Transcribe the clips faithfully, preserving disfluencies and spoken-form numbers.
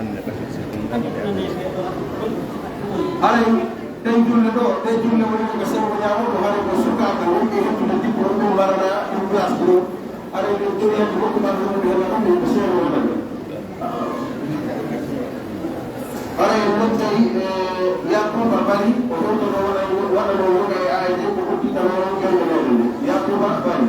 hannde ɓati si ɗum ɗum ɓe aɗa. Haray ɗen julle ɗo, ɗe julle woni ko senngo ñaamo, ko haray ko sukaaɓe wonɓe hettude diplôme ɗum mbarana ɗum place ɗo. Haray ɗen julle ko goɗɗum ɓe wonɓe heen ɗum ko seeɗa wonande. Haray en nodday, eh, Yakuba Bari, o hontono wona, waɗano wona e A I D, ko udditano on janngo meɗen nde. Yakuba Bari.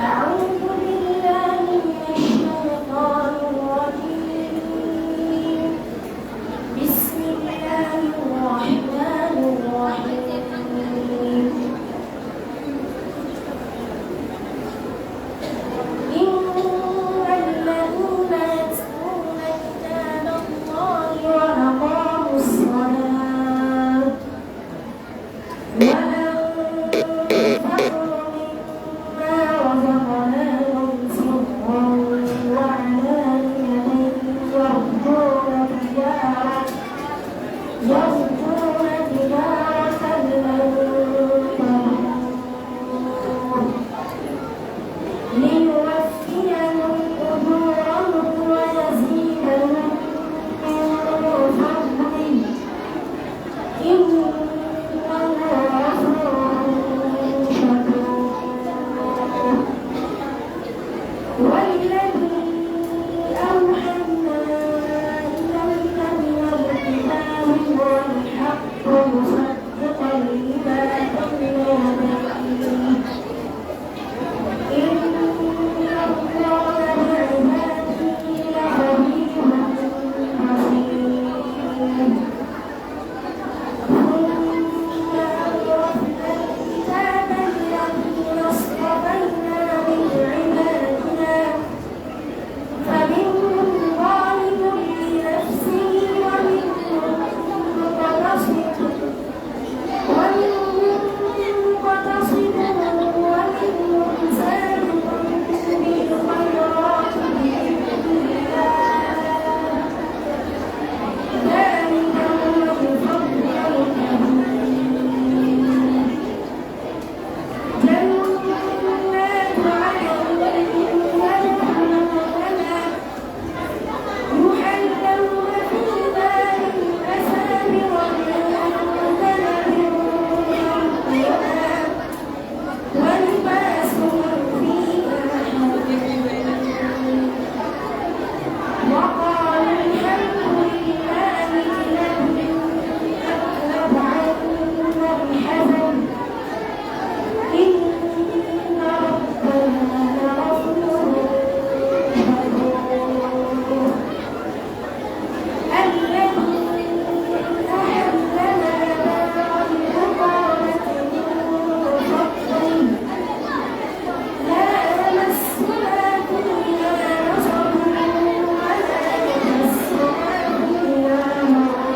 أعوذ بالله من الشيطان الرجيم. بسم الله الرحمن الرحيم. إن الذين يتلون كتاب الله وأقاموا الصلاة وأنفقوا مما رزقناهم سرا وعلانية يرجون تجارة، يرجون تجارة لن تبور. ليوفيهم أجورهم ويزيدهم من فضله، إنه غفور شكور. والذي أوحينا إليك من الكتاب هو الحق مصدقا لما بين يديه، إن الله بعباده لخبير بصير. ثم أورثنا الكتاب الذين اصطفينا من عبادنا فمنهم ظالم لنفسه ومنهم مقتصد، ومنهم مقتصد ومنهم سابق بالخيرات بإذن الله. ذلك هو الفضل الكبير. جنات عدن يدخلونها يحلون فيها من أساور من ذهب ولؤلؤا ولباسهم فيها حرير. وقالوا الحمد لله الذي أذهب عنا الحزن إن ربنا لغفور شكور. الذي أحلنا دار المقامة من فضله لا يمسنا فيها نصب ولا يمسنا فيها لغوب.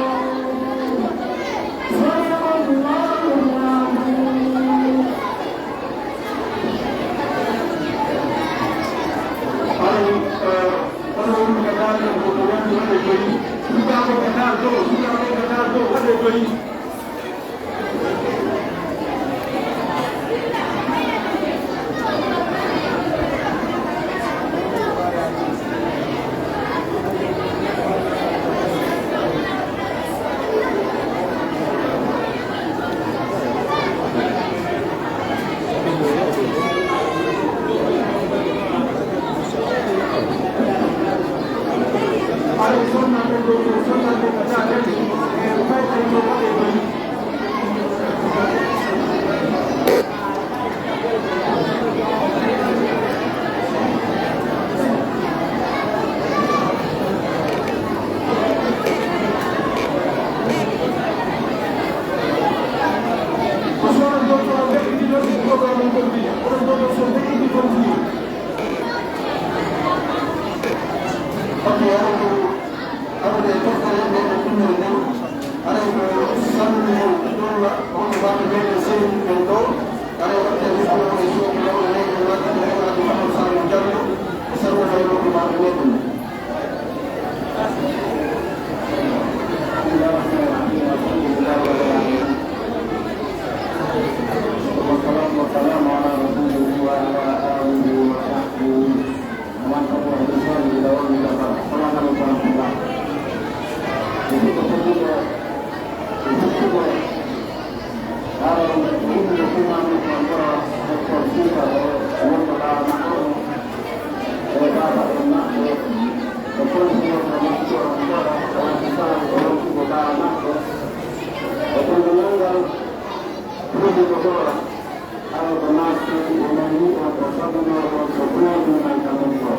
صدق الله العظيم. Haray, eh, kono wonɓe ka daalde ko ko wonde waɗe joyi. Sukaaɓe ka daalde o, sukaaɓe ka daalde o, waɗe joyi. Haray ko salminde ɗum ɗo, wonɓe baɗɗo meɗen sehil men ɗo. Haray waɗde ɗum ɗo e soodi mawɗo meɗen, waɗde ɗum ɗo, Abdou Hamad Sall Diallo, e salminde wonɓe baɗɗo meɗen. والصلاة والسلام على رسول الله وعلى آله Ala ko naati o nani o ko sabunoo o ko ɗoɗi may ka mon ko.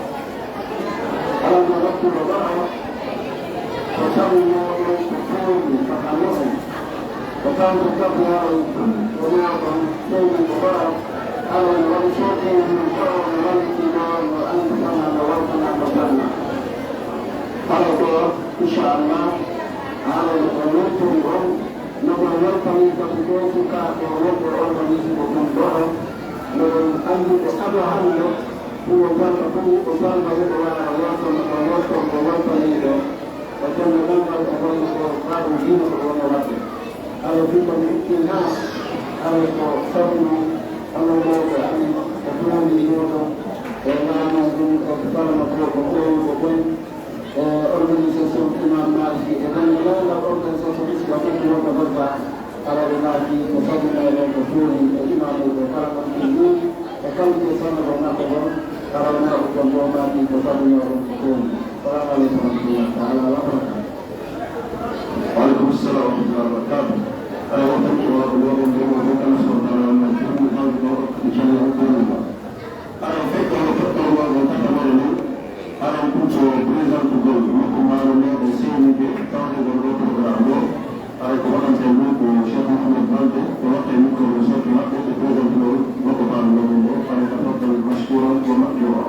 Ala no wattuɗo ɗo o ko sabunoo o ko ɗoɗi ka ka moɗon. Ko tawde tabuwaaɗo ɗum ko naata ɗum ko ɗo. Ala no waɗi soɗɗi ɗum ko ɗo no wallitino no anndi kama no wattana ko sanna. Ala ko inchallah ala ko weltori on. No ko weltani kadi ɗo sukaaɓe wonɓe organisé ko ɗum ɗo. Noɗon anndi ko ado hannde ɗum o jannga ɗum o jannga heɓo waɗa welto no ko welto ko weltaniiɗo. O jannga ɗanngal o wonno ko baɗo diina ko wona waɗde. Ala fi ko mi itti ha ala ko sabunu ala mawɓe an ko ɗomi yoɗo e laamanɗum e farma ko ko ɓoyi ko ɓoyi. E organisation imam Maliki e denndaangal organisation islamique wonɓe Gaza, awa ɓe naati ko sabu meɗen ko tooni e imamuɓe kala kam ɗum ɗum e qualité sanne ko makko ɗon, awa naati ko ɗo naati ko sabu meɗen ko tooni. Salamu aleykum wa rahmatullahi taala wa barakatuh. Waaleykum salam wa rahmatullahi wa barakatuh. Aɗa wonta ko waɗo woɗen ɗo ko tan so tala no ɗum hawɗo inchallah. Aɗa fekka no toɓɓere ngol ɗon tata waɗa noon. Aɗa kucco présentugol nokku maaro meɗen seniɓe tawde ngol ɗo programme ɗo. Aɗa ko waɗante ndu ko Cheikh Mouhamed Balde ko watta e micro ɗo sokki maɓɓe ɓe présentugol nokku maaro meɗen ɗo. Aɗa ka toɓɓere mashkuran ko maɓɓe o.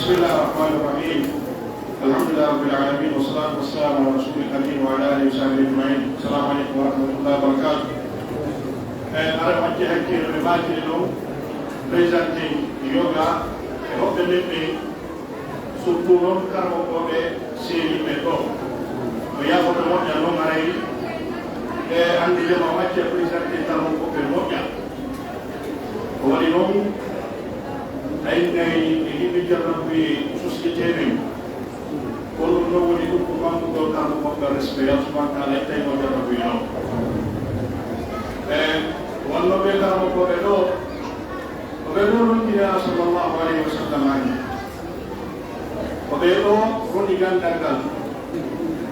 بسم الله الرحمن الرحيم. الحمد لله رب العالمين، والصلاة والسلام على رسول الأمين وعلى آله وصحبه أجمعين. السلام عليكم ورحمة الله وبركاته. Eh, aɗa wacce hakkille no ɓe mbaatiri ɗum, présenté yoga e hoɓɓe men ɓe, surtout noon karamokooɓe seeniiɓe ɗo. Ko yaafoto moƴƴa noon aray, e anndude ma wacce présenté karamokooɓe moƴƴa. Ko waɗi noon, ay ngay e yimɓe jarnabuye société men. Kono ɗum noon woni ɗum ko manngugol kammo goɗɗo respect, Yallah subhanahu wa taala ittay mo jarnabuye noon. E wonno ɓe karamokooɓe ɗo, ko ɓe ɗo noon Nulaaɗo sallallahu alayhi wa sallam ani. Ko ɓee ɗoo roni ganndal ngal.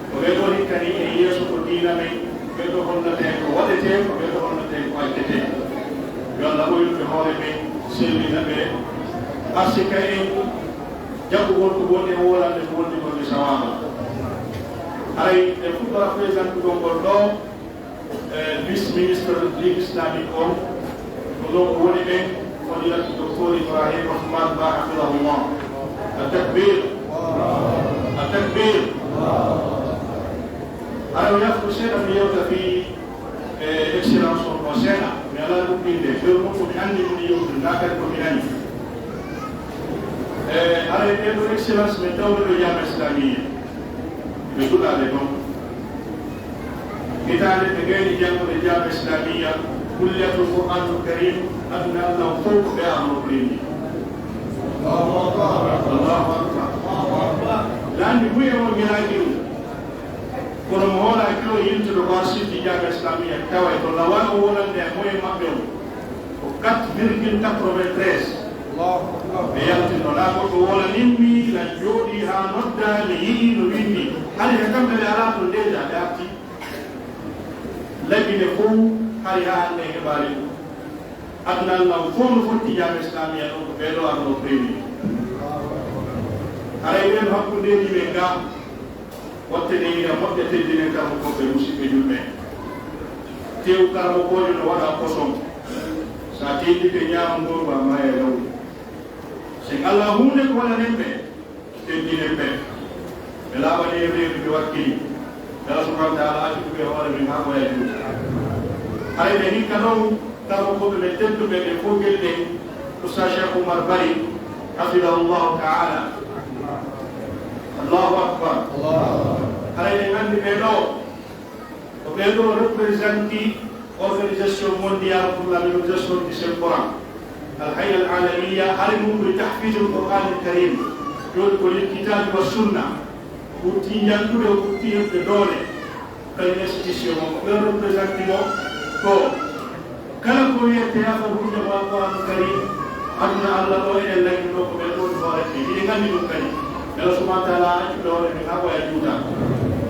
Ko ɓee ɗoo hikkani en yeeso ko diina men, ko ɓee ɗoo holnata en ko waɗetee, ko ɓee ɗoo holnata en ko accetee. Yo Allah ɓoynu ɓe hoore men, sellina ɓe, arsika en jaɓugol ko woni e wolande ko woni golle sawaaba. Haray e fuɗɗora présentugol ngol ɗoo, Eh, vice ministre Ligue islamique on, ko ɗo ko woni ɓen, fadilatu docteur Ibrahim Ousmane Ba, hafidahullah. A takbir. A takbir. Aɗa o yaftu seeɗa mi yewta fii, eh, excellence on ko seeɗa. Mi alaa ɗum inde. Ɓe ɗum ko mi anndi mi yewtu, ndaa kadi ko mi nani. Eh, aray ɓen ɗo excellence min tawɓe ɗo Jaami'a Islamiyya. Ɓe duɗaade ɗon. Hitaande ɓe gayni janngude Jaami'a Islamiyya, kulliyatul Qur'anul Karim, aduna Allah fof ko ɓe arno premier. Allahu Akbar. Laandi buy e on ñalaaki ɗum. Kono mo hoolaaki o yiltude ko arsuuji Jaami'a Islamiyya tawa e to lawaano wonande e moyen maɓɓe on. Ko quatre virgule quatre-vingt-treize. Ɓe yaltino, na goɗɗo woolanimmi, na jooɗii haa noddaa, mi yi'ii no winndi. Hari he kamɓe ɓe alaa toon déjà, ɓe arti. Lebbi ɗe fof, hari haa hannde en heɓaali ɗum. Aduna ngal fof no fotti Jaami'a Islamiyya ɗon ko ɓee ɗoo arno premier. Haray ɓeen hakkundeeji men gaa, watte ɗe ina moƴƴa, teddinen karamokooɓe, musidɓe julɓe. Tew karamokoojo no waɗa kosom. So a teddike ñaama ngol, wa maaya e law. So alaa huunde ko waɗanen ɓe, teddinen ɓe. Ɓe laaɓani e reedu, ɓe wakkili. Yalla subhanahu wa taala accu ɓe hoore men haa ɓooya juuɗe. Haray ɓe hikka noon, karamokooɓe men tedduɓe ɓe fof ngel ɗen, Oustaz Cheikh Oumar Bari, hafidahullahu taala. Allahu akbar. Haray en anndi ɓe ɗo, ko ɓe ɗo représenté Organisation Mondiale pour la Mémorisation du Saint Coran. Al Hay'a Al Alamiya, hari mum ko li tahfiz al Qur'an al Karim, joni ko lil kitabi wa sunna. Ɓurti jantude, o ɓurti heɓde doole. Kañum institution o, ko ɓen représenté mo ko kala ko wiyete yafa hujja ma Qur'an Karim, aduna Allah ɗo, eɗen lanni ɗo ko ɓen ɗon hoore ɓe. Miɗen nganndi ɗum kadi. Bela subhanahu wa taala accu ɗo hoore ɓe haa ɓoya juuta.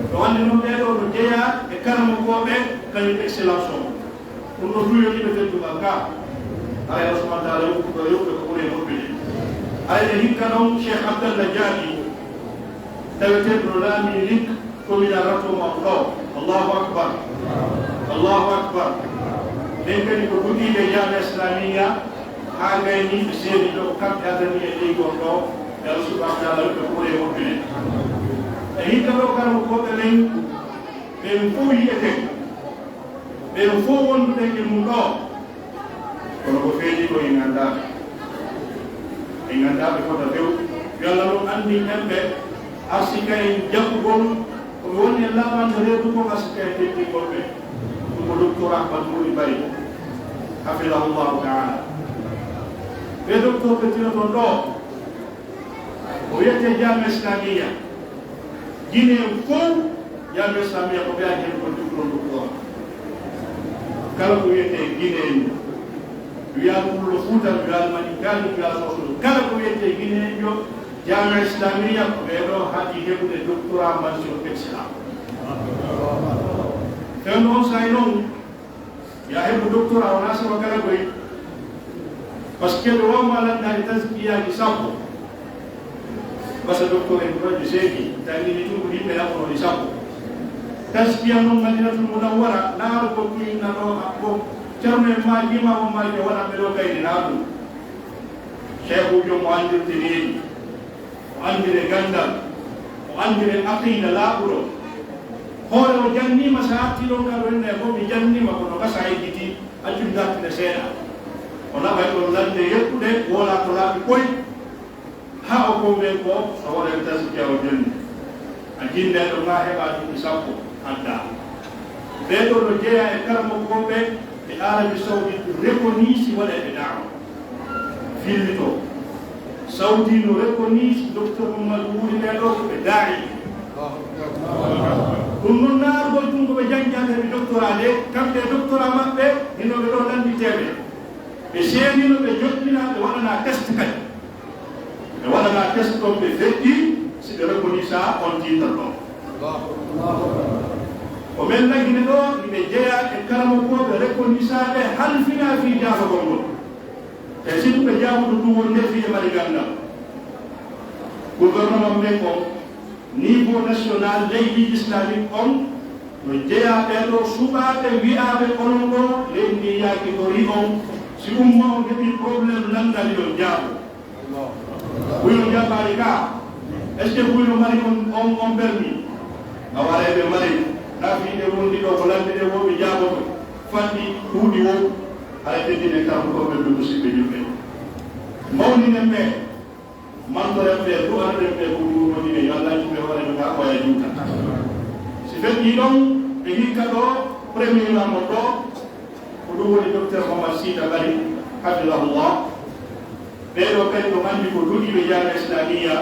Ɗo wonde noon ɓee ɗo no jeyaa e karamokooɓe kañum excellence o. Ɗum ɗo duyo ɗiɗo teddungal ka. Aray Allah subhanahu wa taala yewtude ko ɓuri e moƴƴude. Aray ɓe hikka noon Cheikh Abdallah Diaby, taweteeɗo no laami Lik, commune Rato Mawɗo. Allahu akbar. Allahu akbar. Ɓen kadi ko duɗiiɓe Jaamiya Islamiya haa gayni ɓe seeni ɗo, ko kamɓe adani e leydi on ɗo. Ɓe Allah subhanahu wa taala yewtude ko ɓuri e moƴƴude. E hikka ɗo karamokooɓe men, ɓen fof yi'eten. Ɓen fof wonduɗen e mum ɗo, kono ko feeñi ko en nganndaa ɓe. En nganndaa ɓe fota few. Yo Allah noon anndin en ɓe, arsika en jaɓugol ko ɓe woni e laaɓande reedu kon, arsika en teddingol ɓe. Ɗum ko docteur Ahmad Mody Bari, hafidahullahu taala. Ɓe docteur ɓe tinoton ɗo, o wiyetee Jaamiya Islamiya. Guinéen fof, Jaamiya Islamiya ko ɓe addi heen ko diplôme doctorat. Kala ko wiyetee Guinéen, wiyaa Pullo Fuuta, wiyaa Maninkaajo, wiyaa Soso. Kala ko wiyetee Guinéen yo, Jaamiya Islamiya ko ɓee ɗo haɗi heɓude doctorat mention excellent. Fewndo on saa'i noon, ya heɓu doctorat, wonaa sema kala koy. Parce que ɓe wawma lanndade taskiyaaji sappo. Basa docteur en ɗo ɓe seedi, tangini tun ko yimɓe laɓɓono ɗi sappo. Taskiya noon Madinatul Munawwara, laaro ko tuyinna ɗo hakko. Ceerno en maajiima, on maaji o waɗanɓe ɗo kaydi naa ɗum. Cheikhujo mo anndirte needi. O anndire ganndal, o anndire aqiida laaɓuɗo. Hoore o janniima, so a artii ɗon ka ɗo enne fof mi janniima, kono gasa yejjiti, accu mi dartine seeɗa. O naɓay ɗon lannde yettude, woola ko laaɓi koy. Haa o konven ko, so hoore taskiya o jonni. A jinnayɗo ma heɓa duuɓi sappo, adda. Ɓee ɗoo no jeyaa e karamokooɓe ɓe Arabie Saoudite reconnu si waɗayɓe da'wa. Fillito. Saudi no reconnu si docteur Mamadou Wuri ɓee ɗoo ko ɓe daa'i. Ɗum noon naargol tun ko ɓe janngi hannde ɓe doctorat de, kamɓe e doctorat maɓɓe, hino ɓe ɗoo lannditeeɓe. Ɓe seenino ɓe joɗɗina ɓe waɗana test kadi. Ɓe waɗana test ɗon ɓe feƴƴi si ɓe reconnu sa on titre ɗo. Ko men nagine ɗo, ɓe jeyaa e karamokooɓe reconnu sa ɓe halfina fii jaafagol ngol. E si ɗum ɓe jaabude ɗum wonde fii e mari ganndal. Gouvernement men on, niveau national leydi islamique on, no jeyaa ɓee ɗoo suɓaaɓe wi'aaɓe onon ɗoo, leydi ndi yaaki ko ri on, si umma on heɓii problème lanndal yo jaabu. Buy no jaabaali ka, est-ce que buy no mari on, on, on permis? A waray ɓe mari, na fii ɗe wondi ɗo ko lanndi ɗe wo ɓe jaaboto, fanɗi ɗuuɗi wo, hay teddine kam ko ɓe ɗum musidɓe julɓe. Mawninen ɓe, mantoren ɓe, du'anoɗen ɓe ko ɗum woni ɓe, yo Allah juɓe hoore ɓe ka koye juuta. Si feƴƴi ɗon, ɓe hikka ɗo, premier membre ɗo, ko ɗum woni docteur Mohammad Sita Bari, hafidahullah. Ɓee ɗoo kadi ko anndi ko duɗiiɓe Jaamiya Islamiya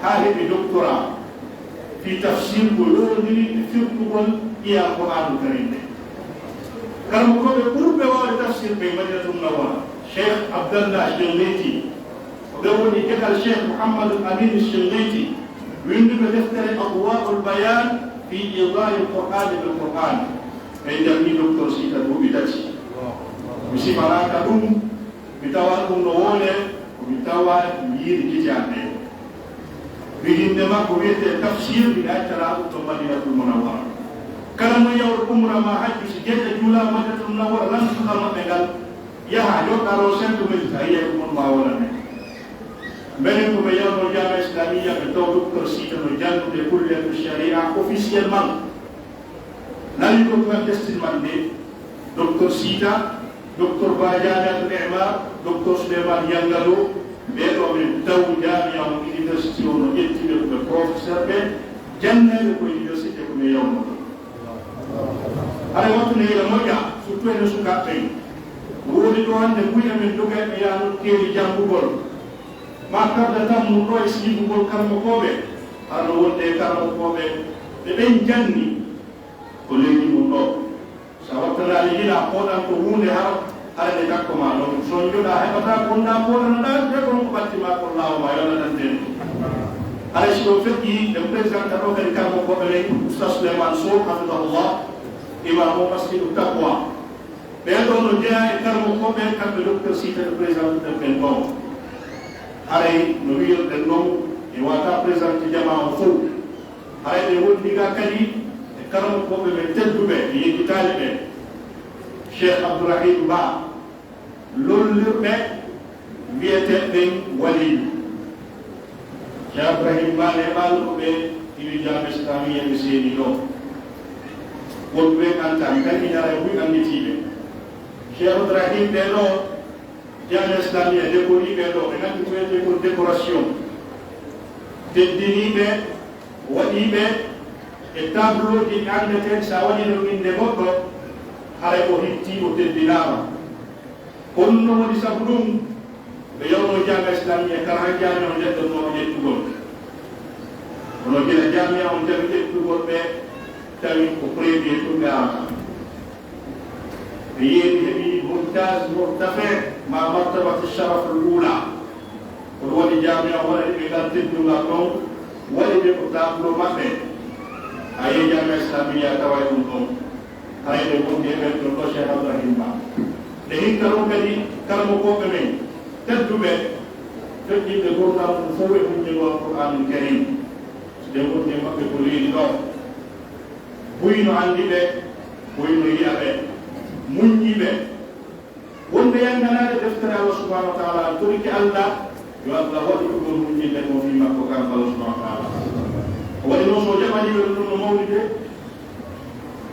haa heɓi doctorat fii tafsir ko yowondiri e firtugol e Alqur'aanul Kariim ɓe. Karamokooɓe ɓurɓe waawde tafsir ɓe Madinatul Munawwara, Cheikh Abdallah Shinqiti, ko ɓe woni geɗal Cheikh Mouhamadul Amin Shinqiti, winnduɓe deftere Adwa'ul Bayan fi Idahil Qur'ani bil Qur'an. Ɓe jammi docteur Sita duuɓi tati. Mi sifanaaka ɗum, mi tawa ɗum no woole, ko mi tawa mi yiiri gite am ɗe. Winnde makko wiyetee Tafsir, mi accata ɗum to Madinatul Munawwara. Kala mo yawɗo umra ma hajju, si geɗe juula Madinatul Munawwara, lan suka maɓɓe ngal, yaha, joɗɗa ɗo cinq minutes, a yiyay ko mon ma wona men. Menen ko ɓe yawno Jaamiya Islamiya, ɓe taw docteur Sita no janngude kulliyatu sharia officiellement. Nani ko ɗum destin maɓɓe, docteur Sita, docteur Ba Jaamiyatul Imar, docteur Souleymane Yangado, ɓee ɗoo ɓe taw jaamiya on université o no ƴetti ɓe ko ɓe professeur ɓe, jannayɓe ko université ko ɓe yawno ɗo. Hara wattu ne ila moƴƴa, surtout ene sukaaɓe ɓen. Ko woni ɗo hannde, mbuy amen dogayɓe yaano keeri janngugol, ma karda tammurɗo e siifugol karmokooɓe, hano wonde e karmokooɓe ɓe ɓen janni ko leydi mum ɗo. So a wattanaali yila, pooɗan ko huunde hara, hara nde takko ma ɗon. So njoɗa heɓata, ko wonɗa pooɗanoɗaa, de kon ko ɓatti ma kon laawo ma, yo Allah nande en. Haray si ɗo feƴƴi, ɓe présenta ɗo kadi karmokooɓe men, Oustaz Souleymane Sow, hafidahullah, imaamu Masjidu Taqwa. Ɓee ɗoo no jeyaa e karmokooɓe, kamɓe Docteur Sita ɓe présente ɗen ɓen ɗon. Haray no wi'irɗen non, e wata présente jamaa on fow. Haray ɓe wondi ga kadi e karamokooɓe men tedduɓe e yejjitaali ɓe, Cheikh Abdourahim Ba, lollirɓe wi'eteeɓe ɓen waliyu. Cheikh Abdourahim Ba neeɓaali ko ɓe iwi Jaamiya Islamiya ɓe seeni ɗo. Woɓɓe ɓen antaani, kadi ina ara e buy annditiiɓe. Cheikh Abdourahim ɓe ɗo Jaamiya Islamiya décorii ɓe ɗo, ɓe nganndi ko wiyetee ko décoration. Teddinii ɓe, waɗii ɓe e tableauji ɗi anndeteeɗi, so a waɗii ɗon innde goɗɗo, haray o hittii, o teddinaama. Ko ɗum ɗon woni sabu ɗum ɓe yawnoo Jaamiya Islamiya, kala han jaamiya on jaɓɓatnoo ɓe ƴettugol. Kono gila jaamiya on jaɓi ƴettugol ɓe, tawi ko premier ɗum ɓe arata. Ɓe yeeɓi, heɓi montage murtafe ma martabati sharaf al ula. Ko ɗum waɗi jaamiya waɗani ɓe ngal teddungal ɗon, waɗi ɓe ko tableau maɓɓe. A yehi Jaamiya Islamiya tawa e ɗum ɗon. Haray ɓe wondi e ɓen ɗon ɗo Cheikh Abdourahim Ba. Nde hinka ɗum kadi karamokooɓe men tedduɓe, feƴƴinɓe gurdam ɗum fof e hunde ngo Alqur'anul Karim. Nde wondi e maɓɓe ko leydi ɗo. Buy no anndi ɓe, buy no yi'a ɓe, muññi ɓe. Wonɓe yannganaade deftere Allah subhanahu wa taala, torike Allah, yo Allah waɗu ɗum ɗon muññinde ko fii makko kanko Allah subhanahu wa taala. O waɗi noon, so o jaɓanii ɓe ɗum ɗon no mawni de,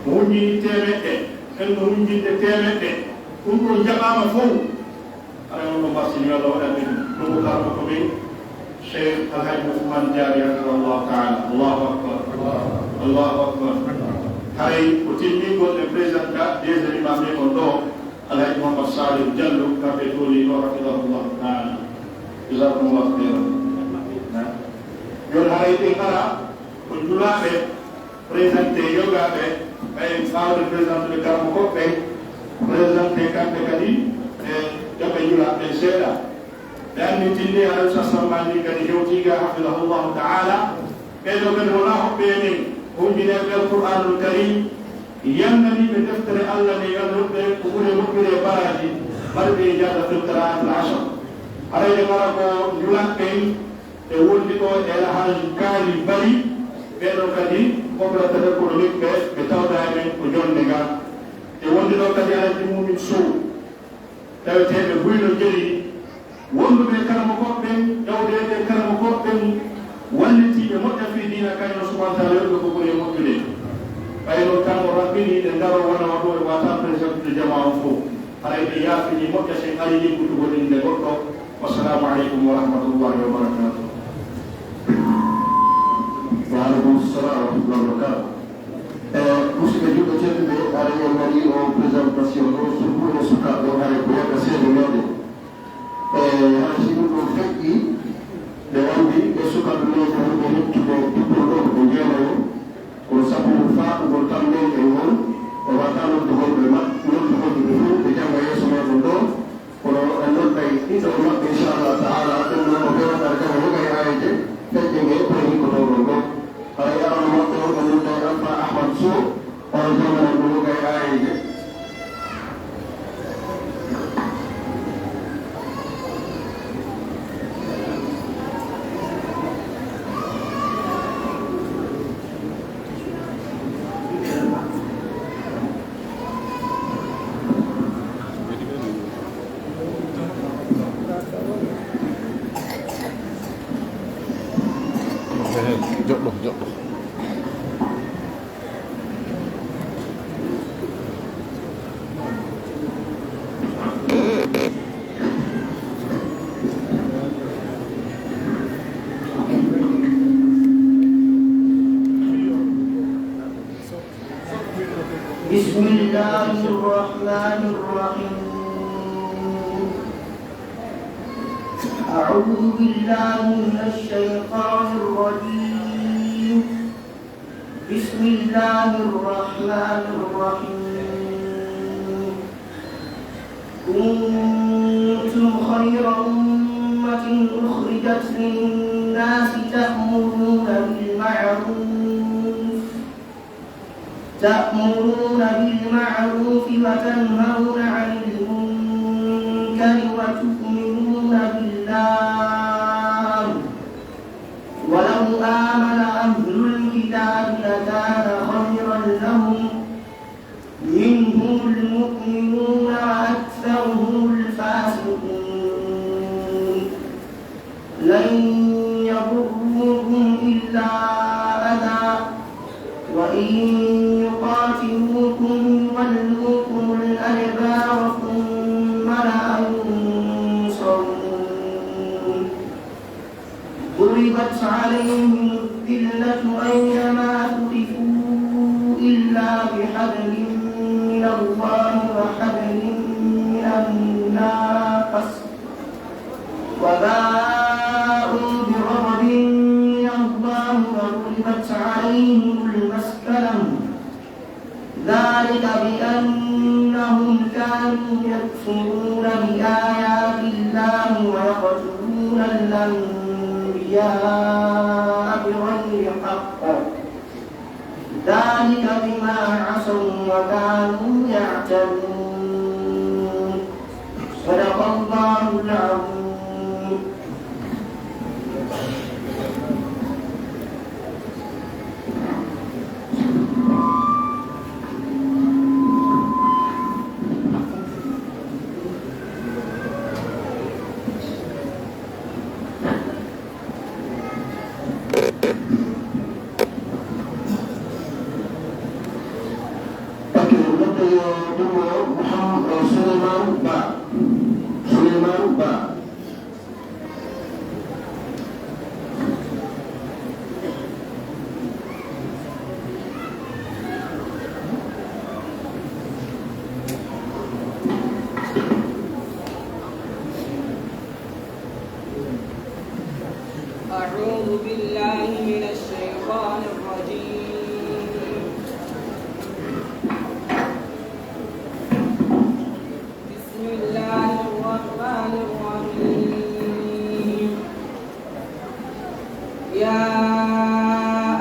o huññini teemeɗɗe, en no huññinde teemeɗɗe, ɗum ɗon jaɓaama fow. Haray on ɗon mbarsini, yo Allah waɗan ɓe ɗum. Ɗum ko karmoko men, Cheikh Alhaji Ousmane Diaby, hafidahullahu taala. Allahu akbar. Allahu akbar. Haray ko timmingol e présenta deuxième imam men on ɗo, Alhaji Mouhammad Salih Diallo, kamɓe tooni ɗo, hafidahullahu taala. Jazakumullahu khairan. Yon haray ɓe ngara ko julaaɓe, présenté yogaaɓe, ɓay ɓaawde présenté ɓe karamokooɓe ɓen, présenté kamɓe kadi e ɓe julaaɓe ɓen seeɗa. Ɓe annditinde Alayhi Salaam ni kadi hewtiiga, hafidahullahu taala. Ɓee ɗoo kadi wonaa hoɓɓe e men, humpinirɓe Alqur'aanul Kariim, yannganii ɓe deftere Allah nde ngannduɗen ko ɓuri moƴƴude e baraaji, mbaɗuɗi e jahda fil qira'atil ashar. Haray ɓe ngara ko julaaɓe ɓen, ɓe wondi ɗo e El Hadj Kaali Bari, ɓee ɗoo kadi opérateur économique ɓe, ɓe tawda e men ko jonnde ngal. Ɓe wondi ɗo kadi Alhaji Muumin Sow, taweteeɓe Buyno Jeli, wonduɓe e karamokooɓe ɓen, ƴawdeeɓe e karamokooɓe ɓen, wallitiiɓe moƴƴa fii diina, kañum subhaanahu wa taala yoɓ ɓe ko ɓuri e moƴƴude. Ɓay noon tan o raɓɓinii ɗe ndaro wona waɗo e wata présentude jamaa on fof. Haray ɓe yaafini moƴƴa sen ari yiggutugol innde goɗɗo. Wassalaamu aleykum wa rahmatullahi wa barakatuh. Wa aleykum salam wa rahmatullahi wa barakatuh. E, musidɓe julɓe tedduɓe, haray en mbaɗi o présentation ɗo, surtout e sukaaɓe, haray ko yakka seedemeede. E, haray si ɗum ɗo feƴƴi, ɓe anndi ɓe sukaaɓe men ko ɓe hettude diplôme ɗo ko ɓe jeenayo. Kono sabu faɗugol tan men e ngol, o wata noddugol ɓe ma-, noddugol ɓe fof ɓe jannga yeeso meɗen ɗo. Kono en nodday ɗiɗo e maɓɓe, inchallah taala, ɗum noon o ɓe waɗata kama yoga e aayeeje, feƴƴe nge ko e hikkotoo ɗon ɗo. Haray arano maɓɓe on, en nodday Alpha Ahmad Sow, omo jannganan ɗum yoga e aayeeje. Joɗɗo, joɗɗo. بسم الله الرحمن الرحيم. أعوذ بالله من الشيطان الرجيم. بسم الله الرحمن الرحيم. كنتم خير أمة أخرجت للناس تأمرون بالمعروف تأمرون بالمعروف وتنهون عن المنكر وتؤمنون بالله ولو آمن أهل الكتاب لكان خيرا لهم منهم المؤمنون وأكثرهم الفاسقون. لن يضروكم إلا أذى وإن يقاتلوكم يولوكم الأدبار ثم لا ينصرون. ضربت عليهم الذلة أينما ثقفوا إلا بحبل من الله وحبل من الناس وباءوا بغضب من الله وضربت عليهم المسكنة ذلك بأنهم كانوا يكفرون بآيات الله ويقتلون الأنبياء بغير حق ذلك بما عصوا وكانوا يعتدون. صدق الله العظيم. Ok, neɗɗo yo ɗum o Mouham-, o Souleymane Ba. Souleymane Ba. أعوذ بالله من الشيطان الرجيم. بسم الله الرحمن الرحيم. يا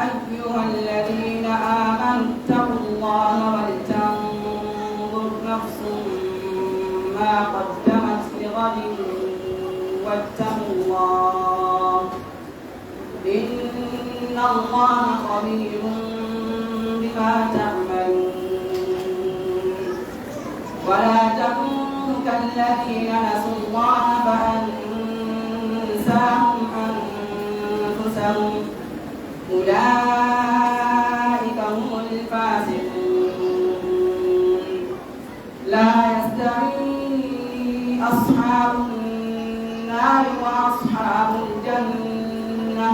أيها الذين آمنوا اتقوا الله ولتنظر نفس ما قدمت لغد واتقوا الله إن الله خبير بما تعملون. ولا تكونوا كالذين نسوا الله فأنساهم أنفسهم أولئك هم الفاسقون. لا يستوي أصحاب النار وأصحاب الجنة،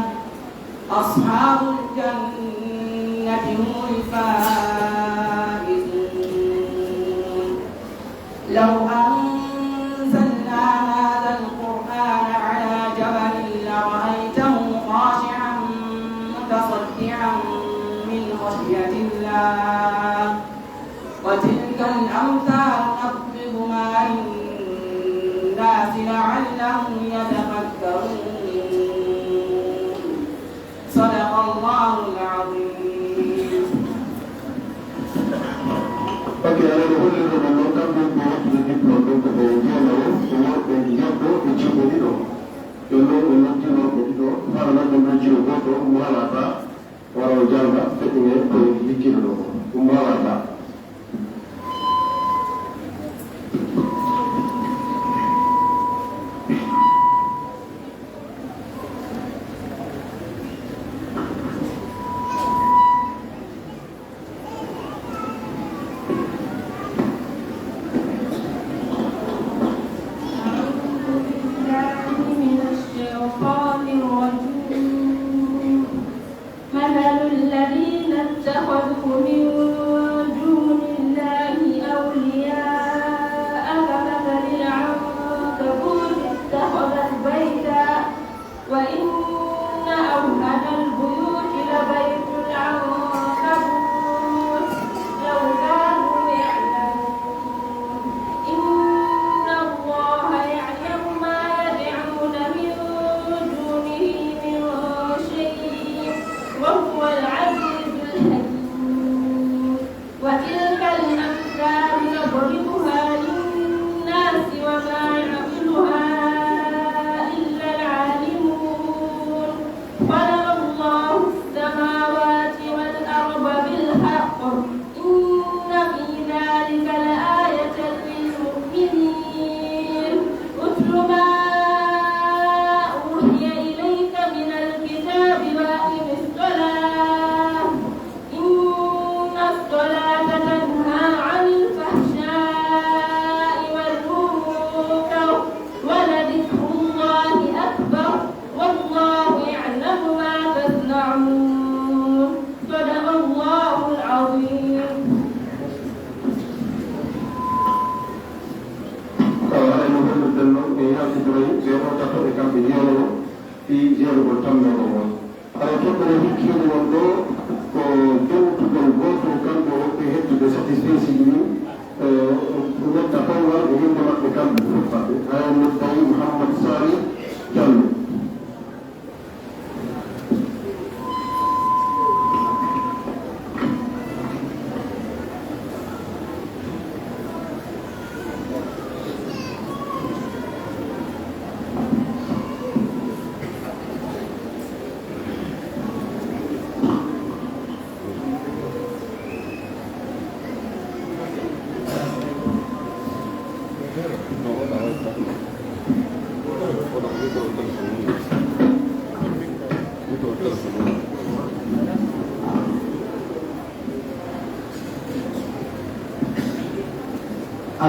أصحاب الجنة هم الفائزون. لو أنزلنا هذا القرآن على جبل لرأيته خاشعا متصدعا من خشية الله. وتلك الأمثال نضربها للناس لعلهم يتفكرون. صدق الله العظيم. Ok, alaa no hollirno ɗum noon, kamɓe ɓe waɗtude diplôme ɗum ko ɓe jeenawo, ko worɓe jeɗɗo e jibbo ɗiɗo. Jooni noon, en noddiima ɓe ɗiɗo, fara noon ɓe noddiima gooto, Mouhama Ba, wara o jannga, feɗɗine ko en liggino ɗo ko. Ɗum Mouhama Ba. أعوذ بالله من الشيطان الرجيم. مثل الذين اتخذوا من دون الله أولياء Yolo fii jeerugol tammbere ngol. Haray toɓɓere hikkiinde won ɗoo ko jowtugol gooto e kamɓe wonɓe heɓtude satisfeesiiji mum, eh, o nodda koyngal e innde maɓɓe kamɓe fof maɓɓe. Haray nodday Mouhammad Sani Diallo.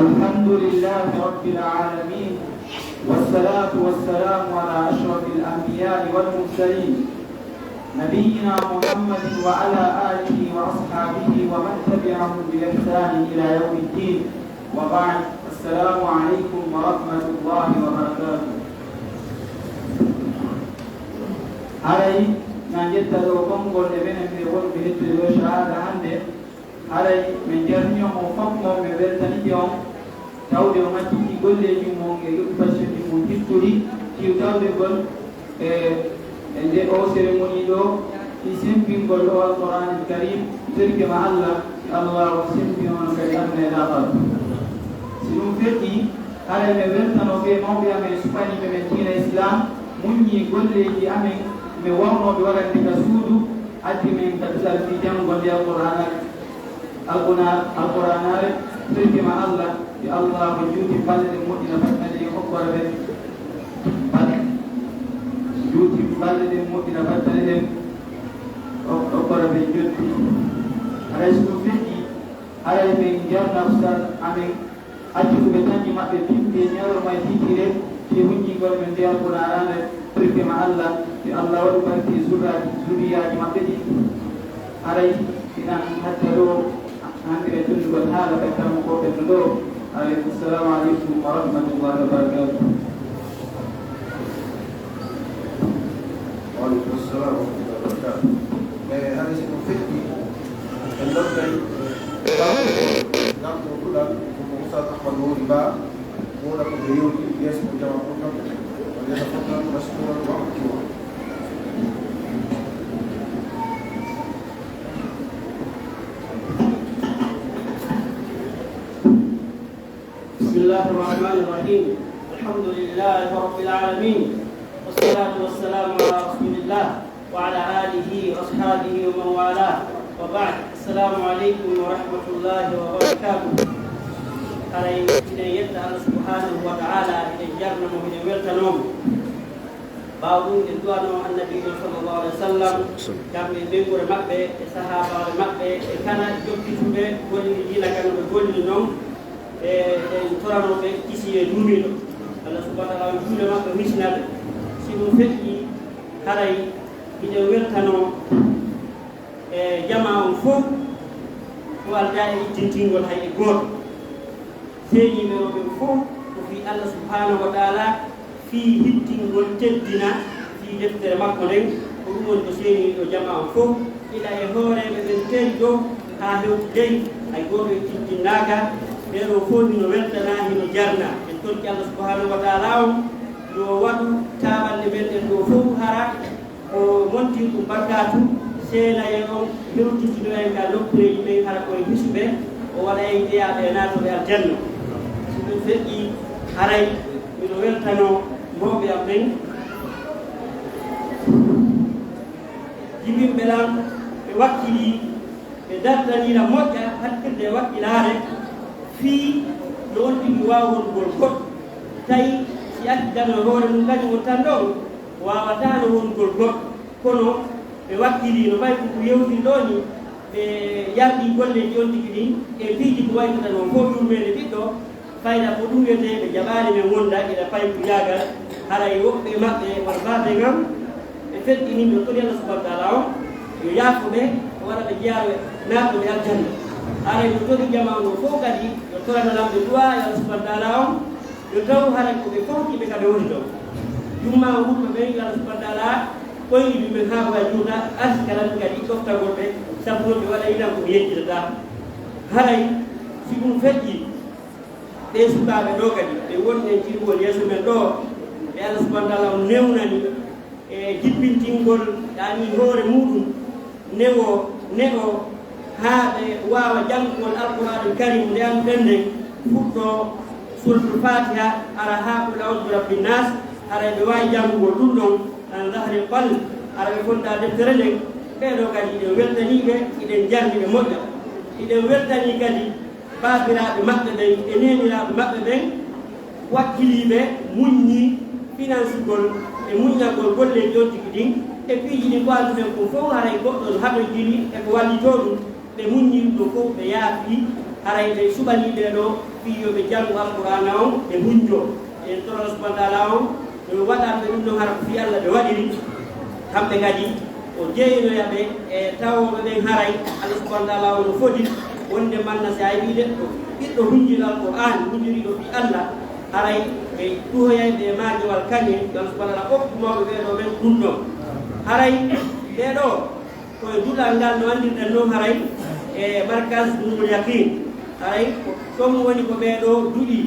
الحمد لله رب العالمين، والصلاة والسلام على أشرف الأنبياء والمرسلين، نبينا محمد وعلى آله وأصحابه ومن تبعهم بإحسان إلى يوم الدين، وبعد، السلام عليكم ورحمة الله وبركاته. Haray na njetta ɗoo konngol e menen ɓe wonɓe hettude ɗoo cahaada hannde. Haray min njarnii on, on fof mo min weltaniiɓe on, tawde on acciti golleeji mon e occupation ji mon hittuɗi, fii tawde ngol e, e nde oo cérémonie ɗoo, fii sembingol oo Alqur'aanil Kariim, sirke ma Allah, Allah o sembi on kadi aduna e laakhara. Si ɗum feƴƴii, haray mi weltanoo ɓee mawɓe amen, suɓaniiɓe men diina Islaam, muññii golleeji amen, mi wawnoo ɓe warande ka suudu, addi men ka duɗal fii janngo nde Alqur'aana. Alqur'aan-, Alqur'aanaare, firti ma Allah, yo Allah ko juuti balɗe ɗen, moƴƴina battane ɗen, okkora ɓe bal-, juuti balɗe ɗen, moƴƴina battane ɗen, ok-, okkora ɓe njotti. Haray so ɗum feƴƴii, haray men njarna ustaas amen, accuɓe ɓe tañi maɓɓe pimpi e ñalawma e titire, fii huññingol men nde Alqur'aanaare, firti ma Allah, yo Allah waɗu barke e zurraaji, zurriyaaji maɓɓe ɗin. Haray inan hatta ɗoo, hannde e tundugol haala ka tammo ko ɓen ɗoo. Aleykum salaam aleykum wa rahmatullahi wa barakatuh. Wa aleykum salaam wa rahmatullahi wa barakatuh. E haray si ɗum feƴƴii, en nodday, eh, ngal ɗoo duɗal, ko Oustaz Ahmad Mody Ba, wona ko ɓe yewti yeeso ko jama fof kamɓe. O yeeso fof kamɓe, mashkuran wa ma'juran. بسم الله الرحمن الرحيم. الحمد لله رب العالمين. والصلاة والسلام على رسول الله وعلى آله وأصحابه ومن والاه. وبعد. السلام عليكم ورحمة الله وبركاته. Haray hiɗen yetta Allah subhanahu wa ta'ala, hiɗen jarna mo, hiɗen weltanoo mo. Ɓaawo ɗum, en du'anoo Annabiijo sallallahu alaihi wasallam, kamɓe e ɓeynguure maɓɓe, e sahaabaaɓe maɓɓe, e kala jokkituɓe gollirde diina ka no ɓe golliri non, e, en toranoo ɓe kisiyee duumiiɗo. Allah subhanahu wa ta'ala juuɗe maɓɓe, hisina ɓe. Si ɗum feƴƴii, haray hiɗen weltanoo e jamaa on fof, ko aldaa e ittintingol hay e gooto. Seeniiɓe o ɓen fof ko fii Allah subhanahu wa ta'ala, fii hittingol teddina fii deftere makko nden, ko ɗum woni ko seenii ɗoo jamaa on fof, ila e hooreeɓe ɓen teri ɗoo haa hewti dey, hay gooto ittintinnaaka. Ɓee ɗoo fof hino weltanaa, hino jarnaa. En torki Allah subhanahu wa ta'ala on yo waɗu taaɓannde men ɗen ɗoo fof hara ko montirɗum barkaatu, seenayee on, hewtintinoyee en ka nokkuureeji ɓen, hara ko e hisuɓe, o waɗa en jeyaaɓe e naatooɓe aljanna. Si ɗum feƴƴii, haray miɗo weltanoo mawɓe am ɓen, jibinɓe lan, ɓe wakkilii, ɓe dartanira moƴƴa, hattirde e wakkilaare, fii no on tigi waawa wonugol goɗɗo. Tawi si accidano e hoore mum kañum on tan ɗon, waawataano wonugol goɗɗo. Kono ɓe wakkilii no ɓay ko ko yewtiri ɗoo ni, ɓe yardii golleeji on tigi ɗin e piiji ko waylitata noon fof yurmeende ɓiɗɗo. Fayda ko ɗum wiyetee ɓe jaɓaani men wonda ila paykuyaagal, haray woɓɓe e maɓɓe won baabee ngam ɓe feƴƴini, ɓe tori Allah subhanahu wa ta'ala on yo yaafo ɓe, o waɗa ɓe jeyaaɓe naatooɓe aljanna. Haray mi tori jamaa on fof kadi yo torana lamɓe du'a e Allah subhanahu wa ta'ala on, yo taw haray ko ɓe fawtiiɓe ka ɓe woni ɗon. Jumma o wurɓe ɓen, yo Allah subhanahu wa taala ɓoyni ɗum ɓe haa ɓoya juuta, arsi kala ɗum kadi ɗoftagol ɓe, sabu non ɓe waɗa inan ko ɓe yejjitata. Haray si ɗum feƴƴi, ɓee sukaaɓe ɗoo kadi, ɓe wonɓe e tirgol yeeso men ɗoo, ɓe Allah subhanahu wa taala on newnani e jippintingol, yaani hoore muuɗum, newo, newo, haa ɓe waawa janngugol Alqur'aanul Kariim, nde annduɗen nden, fuɗɗoo Suuratul Faatiha, ara haa Qul a'uuzu bi rabbin naas, haray ɓe waawi janngugol ɗum ɗon, an zahril qalb, ara ɓe fonda deftere nden. Ɓee ɗoo kadi, hiɗen weltanii ɓe, hiɗen jarni ɓe moƴƴa. Hiɗen weltanii kadi baabiraaɓe maɓɓe ɓen e neeniraaɓe maɓɓe ɓen, wakkiliiɓe, muññi finansugol e muññagol golleeji on tigi ɗin, e piiji ɗin ko adduɗen kon fof, haray goɗɗo no hatojini e ko wallitoo ɗum, ɓe muññi ɗum ɗon fof, ɓe yaafi, haray ɓe suɓanii ɓee ɗoo fii yo ɓe janngu Alqur'aana on, ɓe hunjoo. En toro Allah subhanahu wa taala on, no waɗanɓe ɗum ɗon hara ko fii Allah ɓe waɗiri, kamɓe kadi o jeynoya ɓe e tawooɓe ɓen. Haray Allah subhanahu wa taala on no fodi wonde manna, si a yi'ii neɗɗo, ɓiɗɗo hunjinɗo Alqur'aan, hunjoriiɗo fii Allah, haray ɓe ɗuhoyay ɓe e maagewal kañe, yo Allah subhanahu wa taala okku mawɓe ɓee ɗoo ɓen ɗum ɗon. Haray ɓee ɗoo ko e duɗal ngal no anndirɗen non, haray e Markaz Nuurul Yaqiin, haray ko ɗon woni ko ɓee ɗoo duɗii.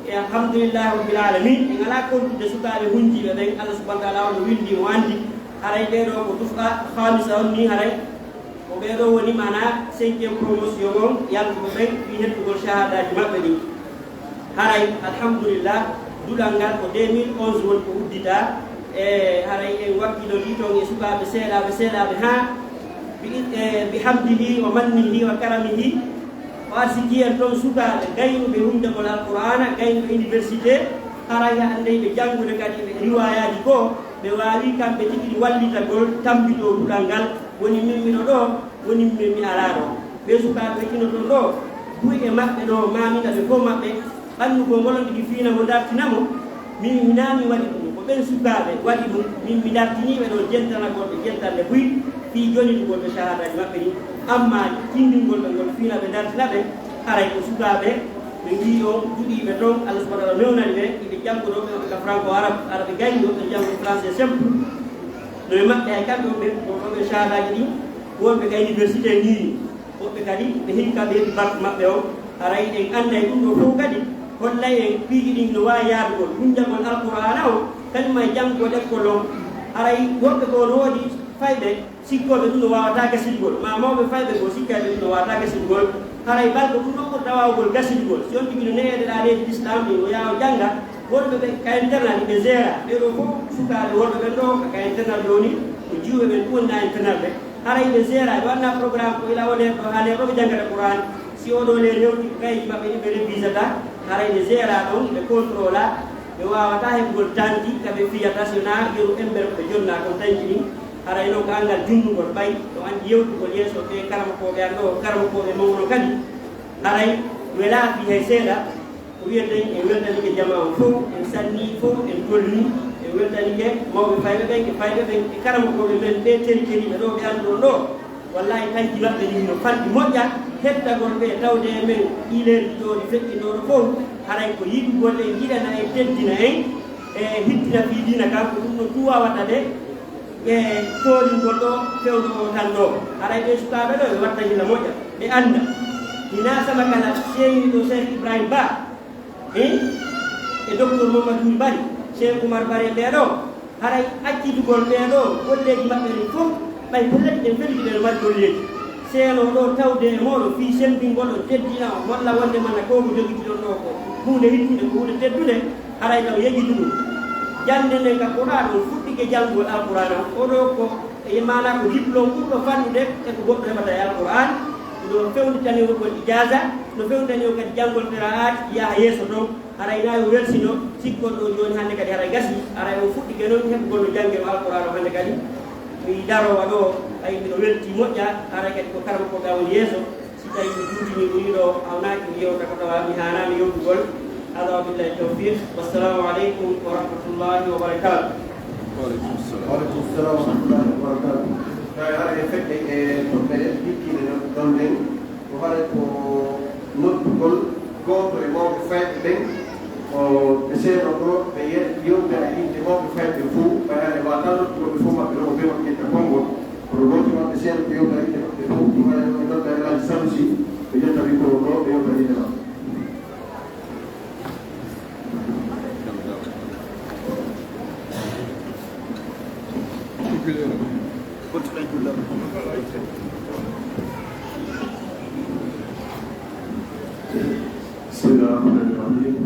E alhamdulillahi rabbil aalamiin, en alaa kontude sukaaɓe hunjiiɓe ɓen, Allah subhanahu wa taala on no winndi, mo anndi. Haray ɓee ɗoo ko duf'a khamisa on nii, haray ko ɓee ɗoo woni maanaa cinquième promotion on, yaltuɓe ɓen fii hettugol shahadaaji maɓɓe ɗin. Haray alhamdulillah, duɗal ngal ko deux mille onze woni ko udditaa. E haray en wakkilodii ton e sukaaɓe seeɗaaɓe, seeɗaaɓe haa bi, e, bi hamdihi wa mannihi wa karamihi, o arsikii en ton sukaaɓe gaynuɓe hunndagol Alqur'aana, gaynuɓe université, haray ɓe anndey ɓe janngude kadi ɓe riwaayaaji goo, ɓe waawii kamɓe tigi wallitagol tammbitoo duɗal ngal, woni min miɗo ɗoo, woni min mi alaa ɗoo. Ɓee sukaaɓe ɓe hino ton ɗoo, buy e maɓɓe ɗoo, maamina ɓe fof maɓɓe, ɓannugol ngol on tigi fiina mo, dartina mo. Min hinaa mi waɗi ɗum, ko ɓen sukaaɓe waɗi ɗum. Min mi dartinii ɓe ɗoo jentanagol ɓe jentande buy fii jonitugol ɓe shahadaaji maɓɓe ɗin. Amma tinndingol ɓe ngol fiina ɓe dartina ɓe, haray ko sukaaɓe ɓe ngi'i on duɗiiɓe ton, Allah subhanahu wa taala newnani ɓe, iɓe janngodoo ɓe, on ka franco arabe, arabe gayni, on ɓe janngo français simple. No e maɓɓe hay kamɓe on ɓe, on ɗoo ɓe shahadaaji ɗin, wonɓe ka université nii. Woɓɓe kadi ɓe heɓi kamɓe heɓi bac maɓɓe on, haray en annday ɗum ɗoo fof kadi hollay en piiji ɗin no waawi yaadugol, hunjagol Alqur'aana on, kañum e janngugol lekkol on. Haray woɓɓe goo no woodi fayɓe sikkooɓe ɗum no waawataa gasitugol, maa mawɓe fayɓe goo sikkayɓe ɗum no waawataa gasitugol. Haray bal ko ɗum ɗoo ɓurata waawugol gasitugol. Si on tigi no ne'eede ɗaa leydi Lislaam ɗin, o yaha o jannga, wonɓe ɓe ka internat ɗi ɓe jeera, ɓee ɗoo fof sukaaɓe wonɓe ɓen ɗoo ka internat ɗoo ni, ko jiwɓe ɓen ɗum woni na internat ɓe. Haray ɓe seera, ɓe waɗna programme ko ila o nder ɗo, haa nder ɗo ɓe janngata Qur'an. Si oo ɗoo nder hewti ko kayeji maɓɓe ɗin ɓe revisata, haray ɓe seera ɗon, ɓe contrôla, ɓe waawataa heɓugol tanti ka ɓe fiyata, si wonaa yeru embere ko ɓe jonna kon tanki ɗin. Haray non ko anngal junndungol ɓay, ɗo anndi yewtugol yeeso ɓe karamokooɓe an ɗoo, karamokooɓe mawno kadi. Haray welaa fii hay seeɗa. Ko wiyeten, en weltanike jamaa on fof, en sannii fof, en tolnii, en weltanike mawɓe fayɓe ɓen e fayɓe ɓen e karamokooɓe men ɓe teri teriiɓe ɗo ɓe annduɗon ɗo. Wallahi, tanki maɓɓe ɗin no fanɗi moƴƴa, hettagol ɓe tawde e men ileerji ɗo ɗi feƴƴi ɗo ɗo fof, haray ko yiɗugol en, yiɗana en, teddina en, e hittina fii diina kan, ko ɗum ɗon tun wawata ɓe. E toolingol ɗo fewndo o tan ɗo. Haray ɓe sukaaɓe ɗo ɓe watta hila moƴƴa, ɓe annda. Hinaa sama kala seeniiɗo Cheikh Ibrahim Ba, eh, e docteur Mamadou Bari, Cheikh Oumar Bari e ɓee ɗo. Haray accitugol ɓee ɗo golleeji maɓɓe ɗin fof, ɓay pellet ɗen fewndi ɗen mari golleeji. Seeno ɗo tawde e mooɗon fii semmbingol on, teddina on, holla wonde mana ko ko jogitiɗon ɗo ko huunde hittunde, ko huunde teddunde. Haray kam yejidu ɗum. Jannde nden ka Qur'an on fuɗɗike janngugol Alqur'aana on. Oɗo ko e maanaa ko diplôme ɓurɗo fanɗude e ko goɗɗo heɓata e Alqur'an. No fewnditani on kon ijaaza, no fewnditani on kadi janngol qiraa'at yaha yeeso ton. Haray na yo welsino, sikkon ɗo jooni hannde kadi haray gasi, haray on fuɗɗike non heɓugol no janngiroo Alqur'an on hannde kadi. Mi daroo waɗoo, ay mino weltii moƴƴa, haray kadi ko karamokooɓe am woni yeeso. Si tawii mi juutinii ko nii ɗo, hawnaaki mi yewta ko tawa mi haanaani yewtugol. Hada wa billahi tawfiq. Wassalamu aleykum wa rahmatullahi wa barakatuh. Waaleykum salam. Waaleykum salam wa rahmatullahi wa barakatuh. Tawi hara e feɗɗe e toɓɓere jikkiiɗe ɗon ɗon nden, ko hara ko noddugol gooto e mawɓe fayɓe ɓen, O ɓe seeɗa ɗo ɓe ye- yewtere innde mawɓe fayɓe fof, ɓayani watal, ko ɓe fof maɓɓe ɗo ko ɓe maɓɓe ƴetta konngol. Kono looti maɓɓe seeɗa ɓe yewtere innde maɓɓe fof, ɗum waɗa ɓe nodda e Alhaji Sanusi, ɓe ƴetta micro ɗo, ɓe yewtere innde maɓɓe. بسم الله الرحمن الرحيم.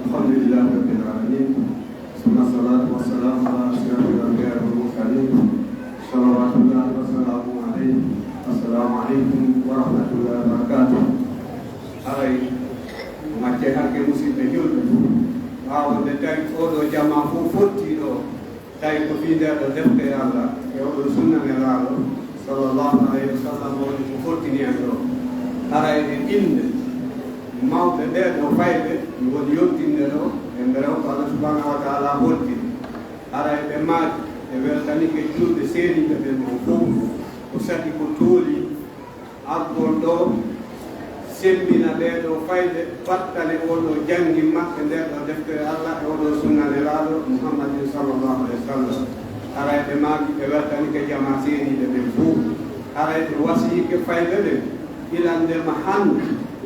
الحمد لله رب العالمين. ثم الصلاة والسلام على أشرف الأنبياء والمرسلين. صلوات الله وسلامه عليه. السلام عليكم ورحمة الله وبركاته. Haray, macce hakke musidɓe julɓe. Ɓaawo nde tawi oɗo jamaa fof fotti ɗo, tawi ko fii nder ɗo deftere Allah e oɗo sunna Nelaaɗo, sallallahu alayhi wa sallam, woni ko fottini en ɗo. Haray e innde mawɓe ɓee ɗo fayɓe, mi woni yottinde ɗo e nde rewɓe Allah subhanahu wa taala hoddiri. Haray ɓe maaki, ɓe weltanike julɓe seeniiɓe ɓen ɗon fof, ko saki ko tooli argol ɗo, semmbina ɓee ɗo fayɓe, battane oo ɗo janngi maɓɓe nder ɗo deftere Allah e oo ɗo sunna Nelaaɗo Muhammadin sallallahu alayhi wa sallam. Haray ɓe maaki ɓe weltanike jamaa seeniiɓe ɓen fof. Haray ɓe wasiyike fayɓe ɓen, ilandema hannde,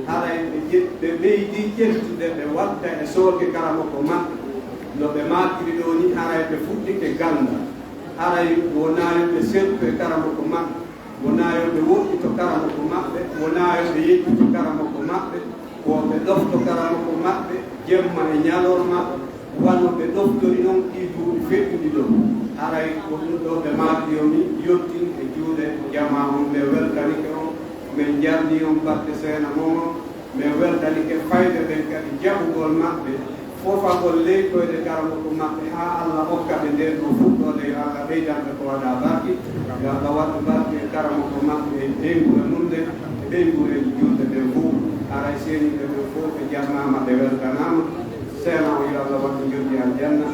haray ɓe ƴe- ɓe ɓeydi ƴettude ɓe watta e sooke karamoko maɓɓe. No ɓe maakiri ɗo ni, haray ɓe fuɗɗike ganndal. Haray wonaa yo ɓe sertu e karamoko maɓɓe. Wonaa yo ɓe woɗɗito karamoko maɓɓe, wonaa yo ɓe yejjito karamoko maɓɓe, ko ɓe ɗofto karamoko maɓɓe jemma e ñalorma, wano ɓe ɗoftori non ɗii duuɓi feƴƴuɗi ɗo. Haray ko ɗum ɗo ɓe maaki yo mi yottin e juuɗe jamaa on, ɓe weltanike on, min njarni on batte seena mon on. Min weltanike fayɓe ɓen kadi jaɓugol maɓɓe, fofagol ley koyɗe karamoko maɓɓe haa Allah okka ɓe ndeen ɗoo fuɗɗoode. Yo Allah ɓeydan ɓe ko waɗaa barke. Yo Allah waɗu barke e karamoko maɓɓe e ɓeyngu e mum nden, e ɓeynguureeji juulɓe ɓen fof. Haray seeniiɓe ɓen fof ɓe jarnaama, ɓe weltanaama. Seena on yo Allah waɗu njoɓdi aljanna.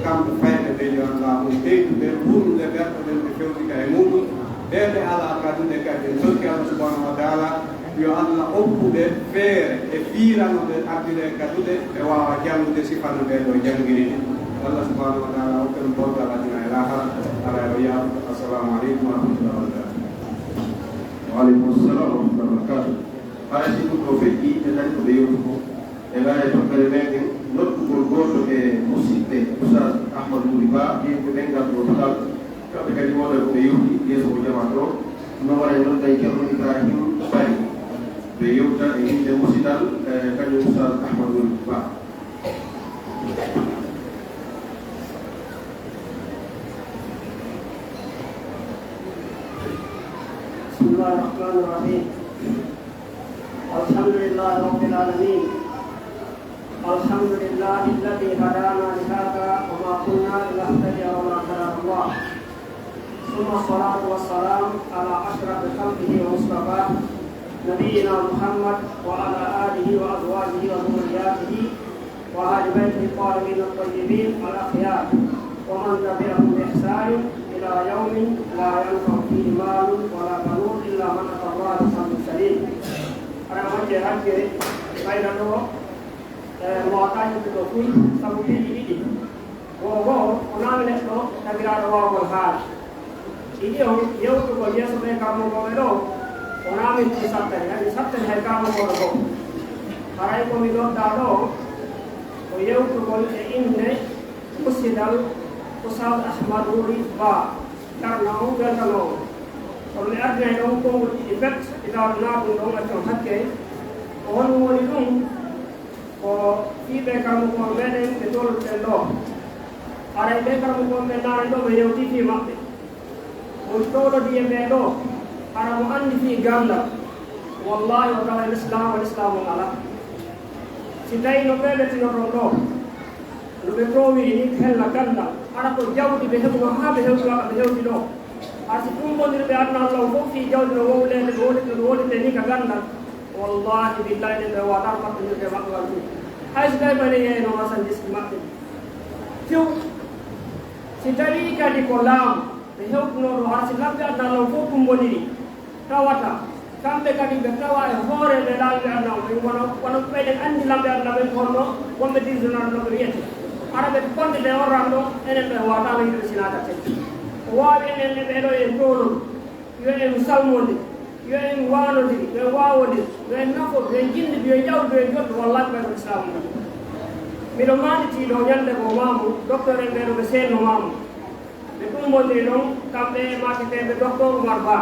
Kamɓe fayɓe ɓen yo Allah on ɓeydu ɓe, ɓurnude ɓerɗe ɗen ɓe fewti ka e muuɗum. Ɓee ɓe alaa kaduɗe kadi en torki Allah subhanahu wa taala. Yo Allah okku ɓe feere e fiira no ɓe ardiree kaduɗe, ɓe waawa janngude sifa no ɓee ɗoo janngiri ni. Allah subhanahu wa taala okku en bongal aduna e laahara. Alaa yo yaafo. Assalamu aleykum wa rahmatullahi wa barakatuh. Wa aleykum salam wa rahmatullahi wa barakatuh. Haray si ɗum ɗo feƴƴi, ɓe nani ko ɓe yewti ko. E ngaare toɓɓere meɗen, noddugol gooto e musiɗɓe Oustaz Ahmad Wuri Ba, ɓiyɗo ɓen ngal ɗo duɗal. Kamɓe kadi wooda ko ɓe yewti yeeso ko jamaa ɗo. No waɗa e nodda e Ceerno Ibrahim Bari. Ɓe yewta e innde musidal, eh, kañum Oustaz Ahmad Wuri Ba. بسم الله الرحمن الرحيم. الحمد لله رب العالمين. الحمد لله الذي هدانا لهذا وما كنا لنهتدي لولا أن هدانا الله. ثم الصلاة والسلام على أشرف خلقه ومصطفاه نبينا محمد وعلى آله وأزواجه وذرياته وأهل بيته الطاهرين الطيبين الأخيار ومن تبعهم بإحسان إلى يوم لا ينفع فيه مال ولا بنون إلا من أتى الله بقلب سليم. Aɗa majje hajje ɓayna ɗo, e, mo waɗaani ɗo fof sabu piiji ɗiɗi. Goo goo, ko naami neɗɗo tagiraaɗo waawgol haala. Ɗiɗi on, yewtugol yeeso ɓee karamokooɓe ɗo, ko naami ɗum sattani, hay mi sattani hay karamokooɗo goo. Haray ko mi noddaa ɗo, ko yewtugol e innde musidal Oustaz Ahmad Wuri Ba, jarna on, weltano on. Kono mi ardinay ɗon konngol ɗiɗi pet, itaw naa ɗum ɗon accon hakke. Ko honɗum woni ɗum? Ko fii ɓee karamokooɓe meɗen ɓe tolluɗen ɗo. Haray ɓee karamokooɓe ɓe naane ɗo ɓe yewtii fii maɓɓe. On towlodii e ɓee ɗo, hara mo anndi fii ganndal, wallaahi o taway lislaam, o lislaam on alaa. Si tawii no ɓee ɓe tinoton ɗo, no ɓe toowiri ni, hella ganndal, hara ko jawdi ɓe heɓuno haa ɓe hewti ɗo, ɓe hewti ɗo. Hara si ɗum woniri ɓe aduna Allah on fof fii jawdi no wowleede, no wowlirde, no wowlirde ni ka ganndal, wallaahi billaahi ɗen ɓe waawataa ɗum artirde maɓɓe walla ɗum. Hay si tawii ɓe yeeyno marchandise maɓɓe few, si tawii kadi ko laamu, ɓe hewtunoo ɗo, hara si lamɓe aduna Allah on fof ɗum woniri, tawata Kamɓe kadi ɓe tawa e hooreeɓe laamu ɓe aduna o, ɓe wona, wona ɓeyɗen anndi lamɓe aduna ɓen ko honno, wonɓe dirigenaɗo no ɓe wiyete. Ara ɓe konde nde on ranndo, enen ɓe wawataano yiɗude sinaata ten. O waawi enen e ɓeeɗo en toolol, yo en salmondir, yo en waanondir, yo en waawodir, yo en nafodir, yo en jinndir, yo en ƴawdir, yo en joɗɗo, wallahi ɓay ko Islam woni. Miɗo maanditii ɗo ñannde ko maamu, docteur en ɓeeɗo ɓe seenno maamu. Ɓe ɗumbondiri noon kamɓe e maketeeɓe docteur Oumar Ba,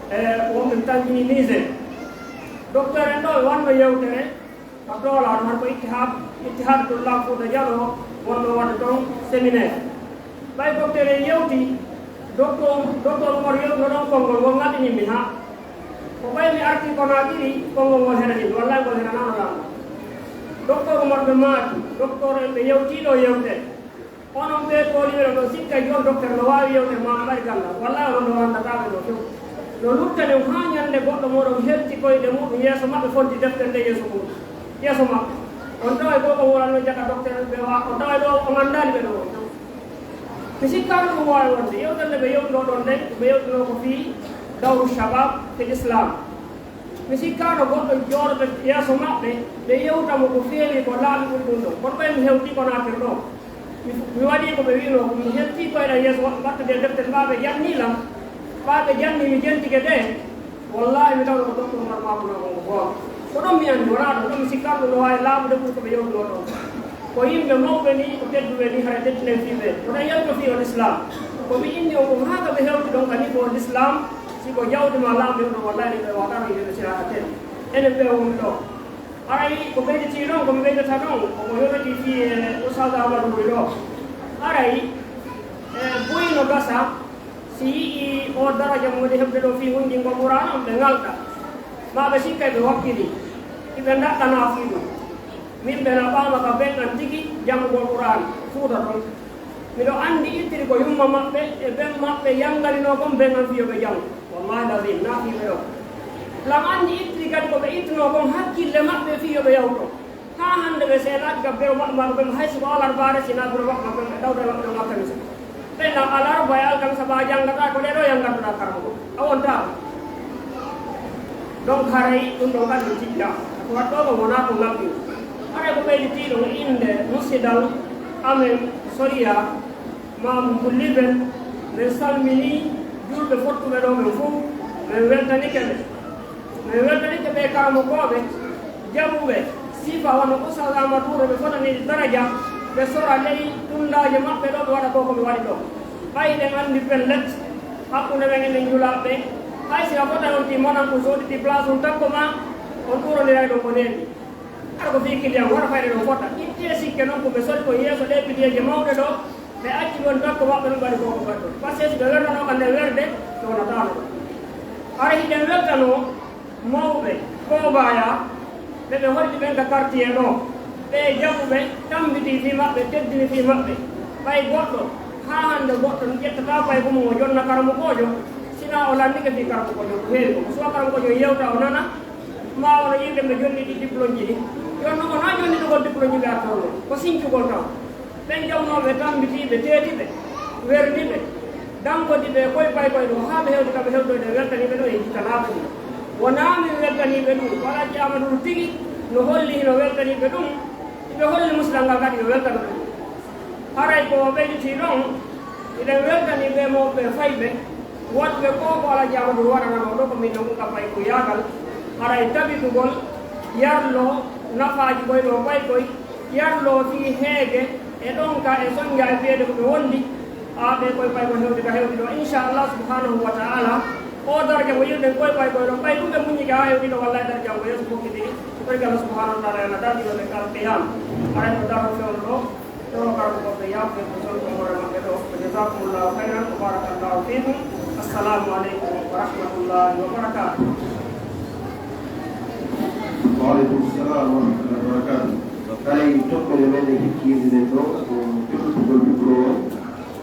e wonɓe Tanzanie Niger. Docteur en ɗo e wanno yewtere ko doolaaɗo, han ko Ittihad, Ittihad Tullah Fouta Djallon wonno waɗde toon séminaire. Ɓay docteur en yewti, docteur, docteur Oumar yewtino ɗon konngol ngol ngaɗinimmi haa. Ko ɓay mi arti Conakry, konngol ngol henanimmi, wallay ngol henanaano laamɗo. Docteur Oumar ɓe maaki, docteur en ɓe yewtii ɗo yewtere. Onon ɓee kooliiɓe ɗo, ɗo sikka jon docteur no waawi yewtere ma mbaɗi ganda, wallay onon no wanndataa ɓe ɗo few. No luttani haa ñannde goɗɗo mooɗon helti koyɗe muɗum yeeso maɓɓe, fonti deftere nde yeeso muɗum, yeeso maɓɓe. On tawa e ɗo ko wolanno jaka docteur ɓe wa, on tawa e ɗo o anndaali ɓe ɗo. Mi sikkaano ɗum waawi wonde. Yewtere nde ɓe yewtino ɗon nde, ɓe yewtino ko fii dawru shabab fil Islam. Mi sikkaano goɗɗo jooɗoto yeeso maɓɓe, ɓe yewta mo ko feewi ko laaɓi ɓuri ɗum ɗo. Kono ɓay mi hewtii ko naatirɗo. Mi fu-, mi waɗii ko ɓe wi'noo ko, mi heltii koyɗam yeeso maɓɓe, mbattodee defte ɓaa ɓe jannii lam, ɓaa ɓe jannii mi jentike de, wallaahi mi tawno ko docteur Oumar Mamoudou o ko goonga. Ko ɗon mi anndi, wonaa ɗon, ɗon mi sikkaano ɗum no waawi laaɓude ɓuri ko ɓe yewtunoo ɗon. Ko yimɓe mawɓe ni, ko tedduɓe ni, hara teddinen fii ɓe. Ko ɗon yewto fii on Islam. Ko mi inni on ko haa ka ɓe hewti ɗon ka niveau Islam, si ko jawdi ma laamɗo ɗon, wallaahi ɗum ɓe waɗano yiɗude siraata ten. Enen ɓe woni ɗo. Aray ko ɓeyditii ɗon, ko mi ɓeydata ɗon, ko ko yonati fii e Oustaz Amadou Mboy ɗo. Aray, e, buy no gasa, si yi'ii o daraja mo woni heɓde ɗo fii hunjingol Qur'aan on, ɓe ŋalɗa. Maa ɓe sikkay ɓe wakkilii, hiɓe ndaɗɗanaa fii ɗum. Min ɓe naɓaama ka ben an tigi janngugol Qur'aan Fuuta ton. Miɗo anndi ittiri ko yumma maɓɓe e ben maɓɓe yanngarinoo kon ben an fii yo ɓe janngu. Wallahi lazim, naa fii ɓe ɗo. Lam anndi ittiri kadi ko ɓe ittunoo kon hakkille maɓɓe fii yo ɓe yawto. Haa hannde ɓe seelaaki ka biro maɓɓe, maɓɓe ɓen, hay si ko alarbaare, si naa biro maɓɓe, maɓɓe ɓe ɗawta e maɓɓe ɗon alkamisa. Ɓen na alarba e alkamisa ɓa janngataa ko ɗee ɗoo yanngantoɗaa karamoko. A wontaa. Donc haray ɗum ɗon kadi tijja. Ko waɗɗoo ko wonaa ko ŋalɗi. Haray ko ɓeyditii ɗum innde musidal amen Soriya. Maamu Mbulli ɓen, min salminii juulɓe fottuɓe ɗo ɓen fof, min weltanike ɓe. Min weltanike ɓe karamokooɓe jaɓuɓe sifa wano Oustaz Amadou Touré, ɓe fotani daraja, ɓe sora ley tunndaaje maɓɓe ɗo, ɓe waɗa ko ko ɓe waɗi ɗo. Ɓay eɗen anndi pellet, hakkunde men enen julaaɓe ɓen, hay si a fotani on ti manan ko sooditi place on takko ma, on ɗuurondiray ɗon ko neeɓi. Hara ko fii kiliyan, wata fayde ɗon fota. Ittee sikke non ko ɓe sori ko yeeso ɗee pidiyeeje mawɗe ɗo, ɓe acci ɗon takko maɓɓe ɗum mbaɗi ko ko mbaɗi ɗon. Parce que si ɓe wernanoo ka nder werde, ɓe wonataano ɗon. Hara hiɗen weltanoo mawɓe Koobaya, ɓe ɓe holdi ɓen ka quartier ɗo. Ɓe jaɓuɓe, tambitii fii maɓɓe, teddini fii maɓɓe. Ɓay goɗɗo, haa hannde goɗɗo ƴettataa payko mum o jonna karamokoojo, sinaa o lanndike fii karamokoojo ko heewi ko. Suwa karamokoojo yewta o nana, maa wano yimɓe ɓe jonni ɗi diplôme ji ɗi. Yo no wonaa jonnitugol diplôme ji ɓe artorno, ko sincugol taw. Ɓen jawnooɓe, tambitiiɓe, teetiiɓe, werniiɓe, danngodiiɓe e koye paykoye ɗo, haa ɓe hewti ka ɓe hewtoyde, weltaniiɓe ɗum e jikkanaaɓe ɗum. Wonaa min weltaniiɓe ɗum, ko Alhaji Amadou tigi no holli hino weltaniiɓe ɗum, hiɓe holli musidal ngal kadi yo weltano ɗum. Haray ko ɓeyditii ɗon, hiɗen weltanii ɓe mawɓe fayɓe, waɗuɓe ko ko Alhaji Amadou waɗananoo ɗo, ko min ɗon ka paykoyaagal, haray tabitugol, yarloo, nafaaji koy ɗo paykoy, yarloo fii heege, e ɗonka, e sonja, e piyeede ko ɓe wondi, haa ɓe koy paykoy hewti ka hewti ɗo, inchallah subhanahu wa ta'ala, o daraja mo yiɗuɗen koy paykoy ɗo, ɓay ɗum ɓe muññike haa hewti ɗo, wallahi daraja mo yeeso fokkitiri, ko ɓeydi Allah subhanahu wa ta'ala yana darjino ɓe kal qiyam, haray ko daro fewndo ɗo, ɗo kala ko ɓe yawɓe ko son ko hoore maɓɓe ɗo. Jazakumullahu khairan wa barakallahu fikum. Assalamu alaikum wa rahmatullahi wa barakatuh. Wa alaikum salam wa rahmatullahi wa barakatuh. Haray toɓɓere meɗen hikkiri nden ɗo, ko joɗɗugol micro o.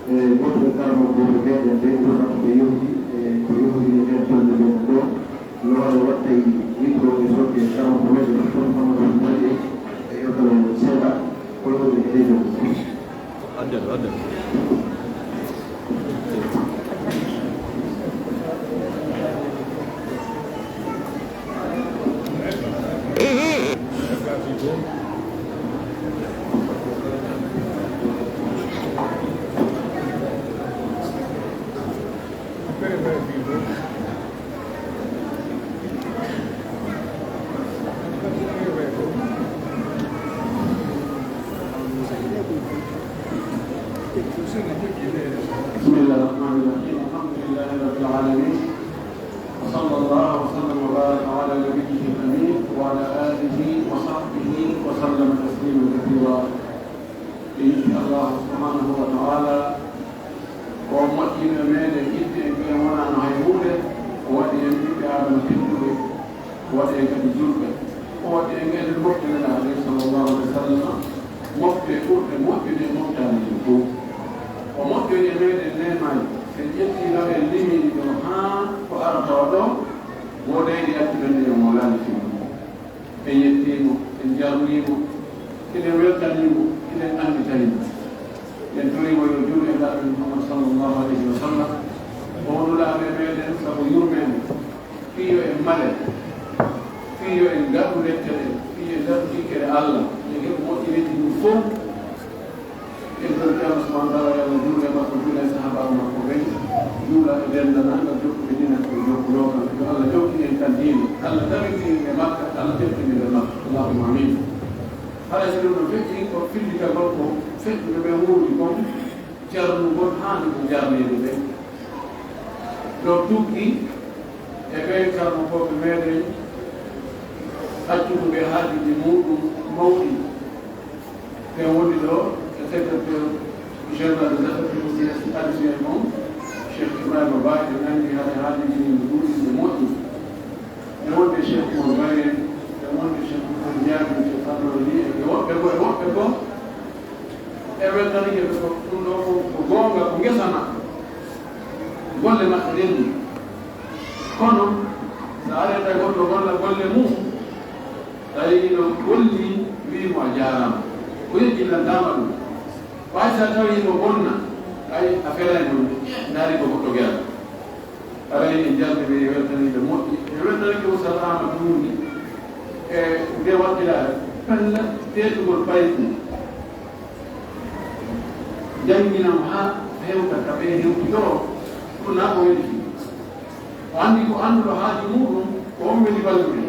E, goto e karamokooɓe meɗen ɓe, ɓurna ko ɓe yohdi, e, ko yohdi e nden tolde meɗen ɗo. Loore waɗtay micro e soɓɓe karamoko meɗen fof, Mamadou Mbaye, e yewtere seeɗa, ko yewtere e leydi o. Adden, adden. بسم الله الرحمن الرحيم. الحمد لله رب العالمين. وصلى الله وسلم وبارك على نبيه الأمين وعلى آله وصحبه وسلم تسليما كثيرا. En yetti Allah subhanahu wa ta'ala, ko moƴƴino meɗen yiɗde en ɓe wonano hay huunde, o waɗi en ɓiɓɓe Adama tedduɓe, o waɗi en kadi julɓe, o waɗi en enen moƴƴude Nulaaɗo sallallahu alaihi wa sallam, moƴƴe ɓurɗe moƴƴude e moƴƴaani ɗum fof. O moƴƴori e meɗen neemaaji, en ƴettii ɗo en limii ɗi ɗo haa ko arata o ɗo, woodayɗi accuɗen ɗi e mo laali timmu. En yettii mo, en jarnii mo, eɗen weltanii mo, eɗen annditanii mo. En torii mo yo juulu e Nulaaɗo Muhammad sallallahu alaihi wa sallam, o Nulaaɗo e meɗen sabu yurmeende, fii yo en male, fii yo en ngaɗu lepte ɗe, fii yo en ngaɗu jikkere Allah, yo en heɓu moƴƴereeji mum fof. En ɗon Ceerno Usmaan Dara, yo Allah juulu e makko, juula e sahaabaaɓe makko ɓen, juula e denndaangal jokkuɓe diina ko jokkunoo kan. Yo Allah jokkin en kan diina, Allah tabintin en e Makka, Allah teddin en e Makka. Allahumma amiin. Haray si ɗum no feƴƴi, ko fillitagol ko feƴƴuɓe ɓe wuuri kon, jarnugol haani ko jarneede ɓe. No tuggi e ɓen karmokooɓe meɗen accuɓe ɓe haajuuji muɗum mawɗi. Ɓe woni ɗo e secrétaire général des affaires étrangères, adjoint mon, Cheikh Ibrahima Ba, ɓe nanndi hade haajuuji ɗi no ɗuuɗi, no moƴƴi. Ɓe wonde Cheikh Oumar Ba en, ɓe wonde Cheikh Oumar Diagne, Cheikh Fadou Ly en, e woɓɓe goo, e woɓɓe goo. E weltanike ɓe fof, ɗum ɗo ko, ko goonga, ko ngesa maɓɓe. Golle maɓɓe ɗenni. Kono, so arata goɗɗo golla golle mum, tawi ino golli, wii mo a jaaraama. O yejjinantaama ɗum. Ko hay so a tawi ino bonna, ay a felay ɗum. Ndaari ko goɗɗo geɗal. Aray en jarni ɓe e weltaniiɓe moƴƴi. E weltanike Oustaz Amadou Wunde e nde waɗɗiraare. Pella teetugol payku. Jannginam haa hewta ka ɓe hewti ɗo, ɗum naa ko weli fii. O anndi ko annduɗo haaju muuɗum, ko on weli wallude.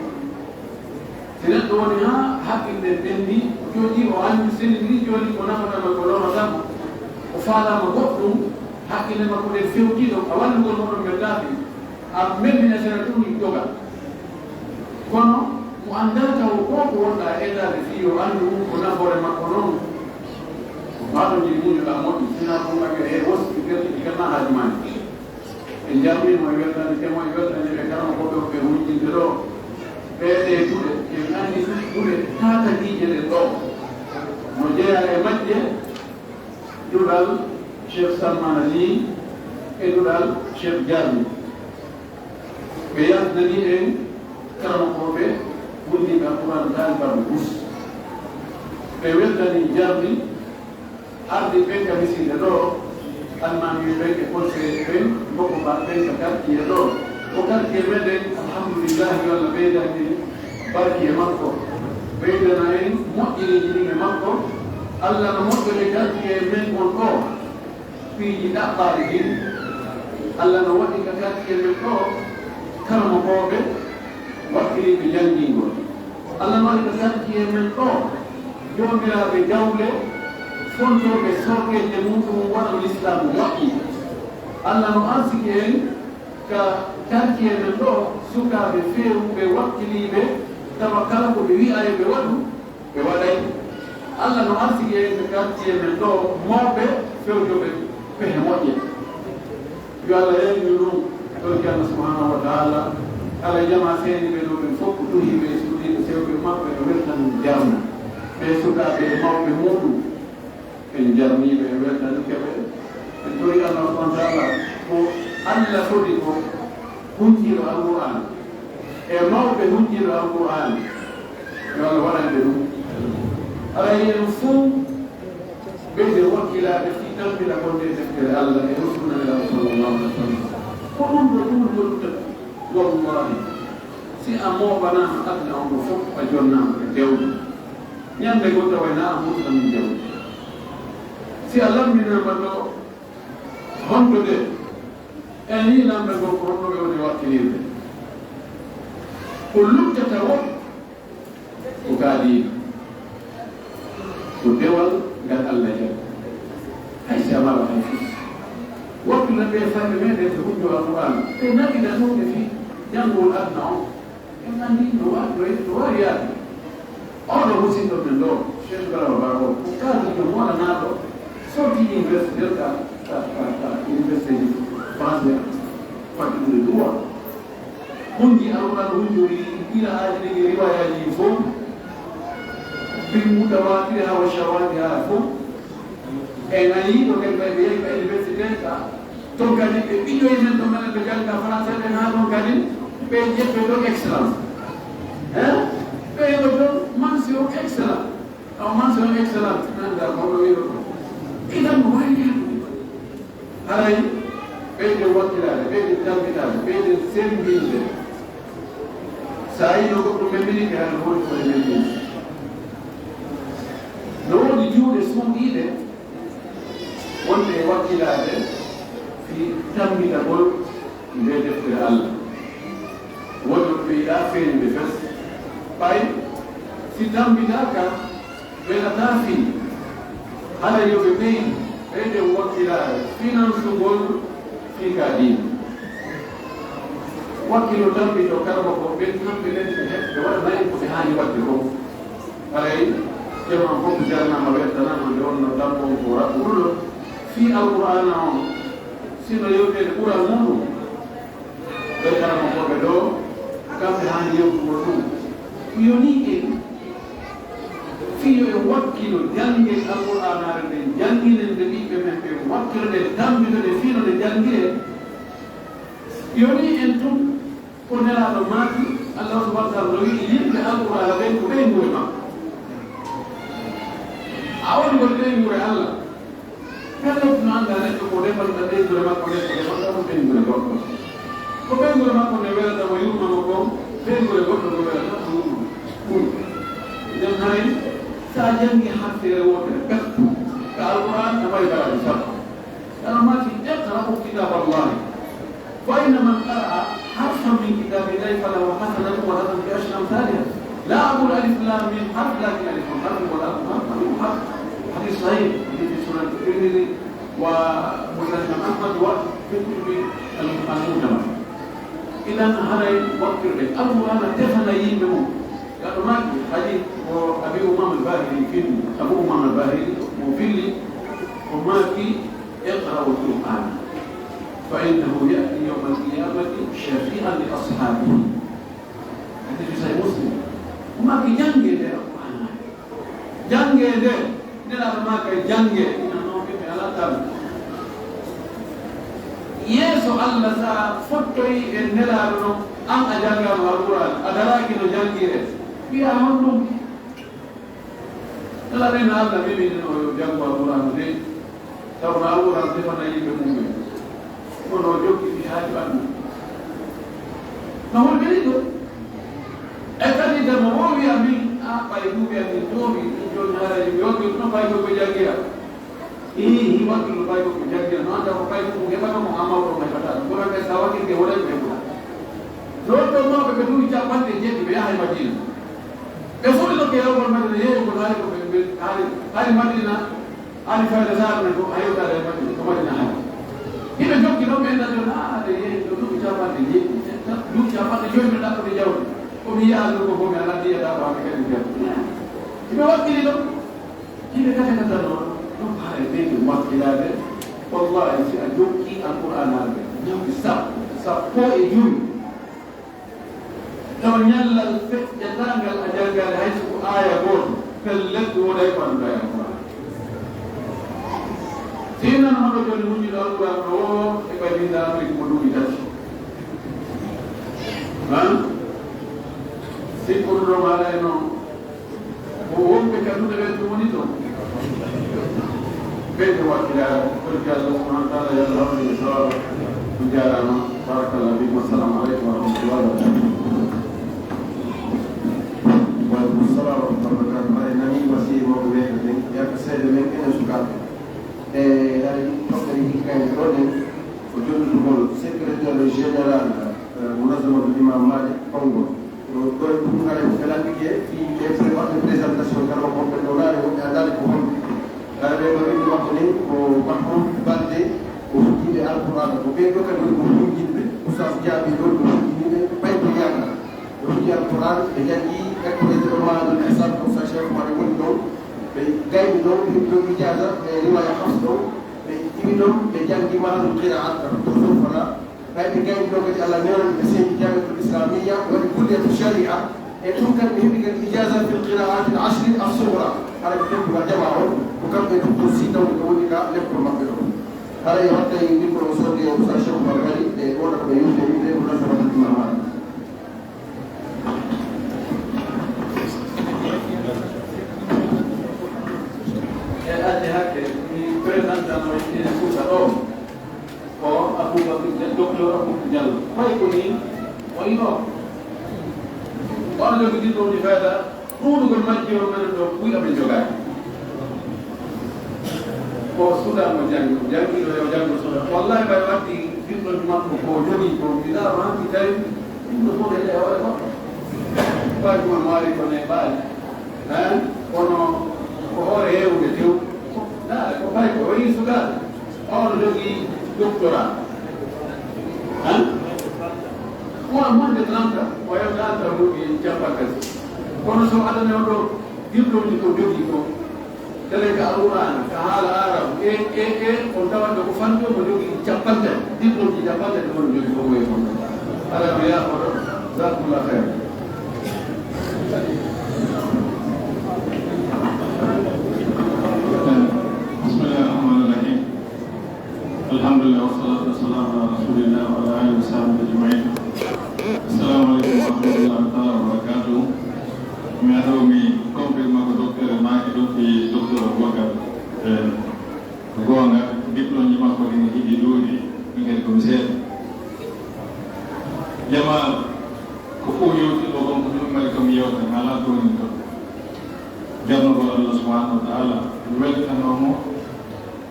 Si neɗɗo woni haa hakkille ɓenndi, o jooɗii, o anndi, senndiri, jooni ko nafata mo, ko lorata mo, o faalaama goɗɗum, hakkille makko ɗen fewtii ɗon, a wallugol mo ɗon mettaaki, a mebbina sera tun joga. Kono mo anndaa taw ko ko wonɗa e etaade fii yo anndu ko nafoore makko non, ko maa ɗon jii muñuɗaa moƴƴi, sinaa ɗum ɓe e wosti, ɓe ɓerɗi, ɓe kanaa haaju maa. En jarnii mo e weltaade, temo e weltaade ɓe karamokooɓe ɓe hunjinde ɗo. Ɓee ɗee duɗe, en anndi duɗe taatakiije ɗen ɗo. No jeyaa e majje duɗal Cheikh Salmana Ly e duɗal Cheikh Jarni. Ɓe yaltinanii en karamokooɓe wondiiɓe Alquraan, taalibaaɓe Bus. Ɓe weltanii Jarni. Ardi ɓen ka misiide ɗo, almaami ɓen e conseiller ɓen, mboko mba ɓen ka quartier ɗo. Ko quartier meɗen, alhamdulillahi, yo Allah ɓeydani en barki e makko. Ɓeydana en moƴƴereeji ɗin e makko. Allah no moƴƴere quartier men on ɗo. Piiji ɗaɓɓaaɗi ɗin, Allah no waɗi ka quartier men ɗo, karamokooɓe wakkiliiɓe janngingol. Allah no waɗi ka quartier men ɗo, joomiraaɓe jawle, fontooɓe sorgeeje muɗum waɗa no Lislaamu moƴƴi. Allah no arsiki en ka quartier men ɗo, sukaaɓe feewuɓe, wakkiliiɓe, tawa kala ko ɓe wi'a yo ɓe waɗu, ɓe waɗay. Allah no arsiki en ɓe quartier men ɗo mawɓe fewjoɓe pehe moƴƴe. Yo Allah yeeynu ɗum, torki Allah subhanahu wa ta'ala. Alaa jamaa seeniiɓe ɗo ɓen fof ko duhiiɓe e suuɗiiɓe sewɓe maɓɓe no weltan jarna. Ɓe sukaaɓe e mawɓe muɗum, en jarniiɓe, en weltanike ɓe. En tori Allah subhanahu wa ta'ala ko Allah fodi ko huntiiɗo Alqur'aan. E mawɓe huntiiɗo Alqur'aan, yo Allah waɗan ɓe ɗum. Aray en fof ɓeyde wakkilaade fii tambina wonde e deftere Allah e o sunna Nelaaɗo sallallahu alaihi wa sallam. Ko ɗum ɗo ɗum wonta. Wallahi, si a mooɓanaama aduna on ɗo fof, a jonnaama e dewle. Ñande goo tawa na a murtan min jawdi. Si a lamminaama ɗo, honto de? En yii lamɓe goo ko honno ɓe woni wakkilirde. Ko luttata won ko kaa diina. Ko dewal ngal Allah jaɓi. Hay si a Wakkilde ɓe fayɓe meɗen ɓe hunjo Alqur'aana, ɓe naɓina ɗum e fii janngol aduna on. En anndi no wa-, no, no waawi yaade. Oɗo musidɗo men ɗo, Cheikh Ibrahima Ba o, ko kaalijo moɗanaaɗo, sorti université ka, ka, ka, ka université français, faculté de droit. Hunji Alqur'aana, hunjori qira'aaji ɗin e riwaayaaji ɗin fow, fii mutawaatiri haa wa shawaadiha fow. En nanii ɗo ken ɓe, ɓe yehi ka université ka, ton kadi ɓe ɓiɗɗoyi men ɗo menen ɓe jannga français ɓen haa ɗon kadi, ɓe ƴeppe ɗon excellence. Hein? Ɓe heɓa ɗon mention excellent. Taw mention excellent, mi anndaa ko no wi'ata ɗum. Idan no waawi yaade. Haray ɓeyden wakkilaade, ɓeyden tambitaade, ɓeyden semmbinde. So a yii no goɗɗum memminike, hara no woni ko e memminike. No woodi juuɗe suuɗiiɗe wonde e wakkilaade fii tammbitagol ndee deftere Alla. Woodi ɓe yiɗaa feeñude fes. Ɓay si tammbitaaka, welataa fii. Hara yo ɓe ɓeydu, ɓeyden wakkilaare finansugol fii ka diina. Wakkilo tammbito karma ko ɓen kamɓe nen ɓe heɓ-, ɓe waɗana en ko ɓe haani waɗde ko. Haray, jamaa fof jarnaama, weltanaama, nde wonnoo tambo on ko raɓɓuɗo fii Alqur'aana on. Sino yewtere ɓural muuɗum, ɓe karamokooɓe ɗoo, kamɓe haani yewtugol ɗum. Yonii en, fii yo en wakkilo janngen Alqur'aanaare nden, jannginen nde ɓiɓɓe men ɓen, wakkilo ɗe, tammbito ɗe fii no ɗe janngiree. Yonii en tun, ko Nelaaɗo maaki, Allaahu subhaanahu wa ta'aalaa no wi'i yimɓe Alqur'aana ɓen ko ɓeynguure makko. A woni ko ɓeynguure Alla. Kala no anndaa neɗɗo ko defanta ɓeynguure makko nden, ko defanta mo ɓeynguure goɗɗo. Ko ɓeynguure makko nde welata mo, yurma mo kon, ɓeynguure goɗɗo ngo welata mo, yurma mo. Ɗum. Nden haray, so a janngii harfeere wootere pet, ka Alqur'aana, a mari daraaji sappo. Kala maaki, "Iqra'u kitaaballahi." فإن من قرأ حرفا من كتاب الله فله حسنة وله بعشر أمثالها. لا أقول ألف لام ميم حرف، لكن ألف حرف ولام حرف ولام حرف. حديث صحيح، حديث في سنن الترمذي ومسند الإمام أحمد وفي الكتب المعتمدة. Idan haray wakkirde Alqur'aana tefana yimɓe mum. Gaɗo maaki, hadis ko Abi Umama al-Bahili filli, Abu Umama al-Bahili mo filli, o maaki, "Iqra'u al-Qur'ana, fa innahu ya'ti yawma al-qiyamati shafi'an li ashabihi." Hadis Sahih Muslim. O maaki, "Janngee nde Alqur'aana. Janngee nde." Nelaaɗo maaki, "Janngee." Ina noon ɓe, ɓe alaa tan. Yeeso Alla, so a fottoyi e Nelaaɗo noon, aan a janngaano Alqur'aana, a daraaki no janngiree. Wiyaa honɗum? Kala ɓe no Alla memini no yo janngu Alqur'aana de, taw no Alqur'aana tefana yimɓe mum en. Kono o jokki fii haaju aduna. No holɓini ɗum? E kadi demo o wiya min, a ɓay ɗum wiya min joomi, ɗum jooni haray mi waɗi ɗum no fay ko ɓe janngira. Ii, hi waɗi ɗum fay ko ɓe janngira, no annda ko fay ko ɗum heɓata mo, amma ko ɗum heɓata ɗum. Kono kay sa waɗi ke wonay ko heɓata. No ɗo mawɓe ɓe duuɓi capanɗe jeeɗiɗi ɓe yahay Madina. Ɓe fof ino ke yawgol Madina, yeeyugol haali ko ɓe, ɓe, haali, haali Madina, haali fayda saara men fof, a yewtaade e Madina, ko Madina haali. Hiɓe jokki ɗon, ɓe enna ɗon, a, aɗa yeeyi ɗo duuɓi capanɗe jeeɗiɗi, duuɓi capanɗe joyi mbiɗa ɗaɓɓude jawdi. Ko mi yiyaa ɗum ko fof, mi alaa ndiyata ko hannde kadi mi jawdi. Hiɓe wakkili ɗon. Hiɓe kadi ka tan noon, ɗum haray ɓeydi wakkilaade. Wallahi, si a jokki Alqur'aanaaɓe, ñawɗi sappo, sappo e jowi. Tawa ñallal feƴƴataa ngal a janngaade hay so ko aaya gooto, pellet, ɗum wonay ko annduɗaa e Alqur'aana. Si nan hono jooni muññiɗo Alqur'aana o, e ɓay min Amérique mo duuɓi tati. Han? Sikkuɗo ɗo maɗa e noon. Ko wonɓe ka duɗe ɓen ɗum woni ɗon. Ɓen ko wakkilaaɓe, ko Alla subhanahu wa taala, yo Allah hawrinde sawaba. On jaaraama. Barakallahu fiikum. Assalamu aleykum wa rahmatullahi wa barakatuh. Wa aleykum salam wa rahmatullahi wa barakatuh. Haray nani wasiya mawɓe ɓe ɓen, yaka seeɗa men enen sukaaɓe. E haray ɗum toɓɓere hikkande ɗo ɗen, ko jonnitugol secrétaire général, eh, Munazamatul Imam Malik Konngol. Ɗo, ɗo e ɗum haray ko felanɗike fii ɓe pre-, waɗɓe présentation kala ko ɓe ɗo laare woɓɓe anndaani ko honɓe. Haray ɓe ɗo innde makko ni ko Mahmoud Gayni ɗo, ɓe heɓi ɗo ijaza, ɓe riwaya Hafs ɗo, ɓe iwi ɗon, ɓe jangi mahalul qiraat, ka Docteur Fofana. Ɓay ɓe gayni ɗo kadi, Allah newnani ɓe seydi Jamiatul Islamiyya, waɗi kulliyatu sharia, e ɗum kadi ɓe heɓi kadi ijaza fil qiraat al ashri as sughra. Hara ɓe tedduga jama on, ko kamɓe Docteur Sy tawde ko woni ka lekkol maɓɓe ɗo. Hara e watta e ngel ko ɗon sodde e Oustaz Cheikh Oumar Gari, e wonata ko yewte yimɓe ko nafa wonde Imam Malik. E adde hakke, mi présentant mo e Fuuta ɗo, ko Aboubacar Dia-, Docteur Aboubacar Diallo. Fay ko ni, o ino. On jogi diplôme di fayda, ɗuuɗugol majji o menen ɗo, buy aɓe jogaaki. Ko Sudan mo janngi, janngi ɗo yo janngo Sudan. Wallahi, ɓay waddi diplôme makko ko jogii ko, mi ɗaaro hanki tawi ɗum ɗo fof heɗe hoore goɗɗo. Fay ko maari ko ne ɓaali. Hein? Kono ko hoore heewde tew. Ndaare ko fay ko wayi sukaaɓe. On jogii doctorat. Hein? Ko a monde trente ans, o hewta tan duuɓi capanɗe tati. Kono so adani on ɗo diplôme ko jogii ko, tele ka Alqur'aana, ka haala Aarabu, e, e, e, on tawata ko fanɗo mo jogii capanɗe tati, diplôme ji capanɗe tati, mo jogii ko e mon. Ala mi yaa ko ɗo, jazakumullah khair. بسم الله الرحمن الرحيم. الحمد لله والصلاة والسلام على رسول الله وعلى آله وصحبه أجمعين. السلام عليكم ورحمة الله تعالى وبركاته. Mi ado mi confirme ko docteur e maaki ɗo fi docteur Aboubacar. Eh, ko goonga, diplôme ji makko ɗin hiɗi ɗuuɗi, min kadi ko mi seeɗa. Jamaa, ko fof yewti ɗo kon ko ɗum mari ko mi yewta, mi alaa ko woni toon. Jarnugol Allah subhanahu wa ta'ala, mi weltanoo mo,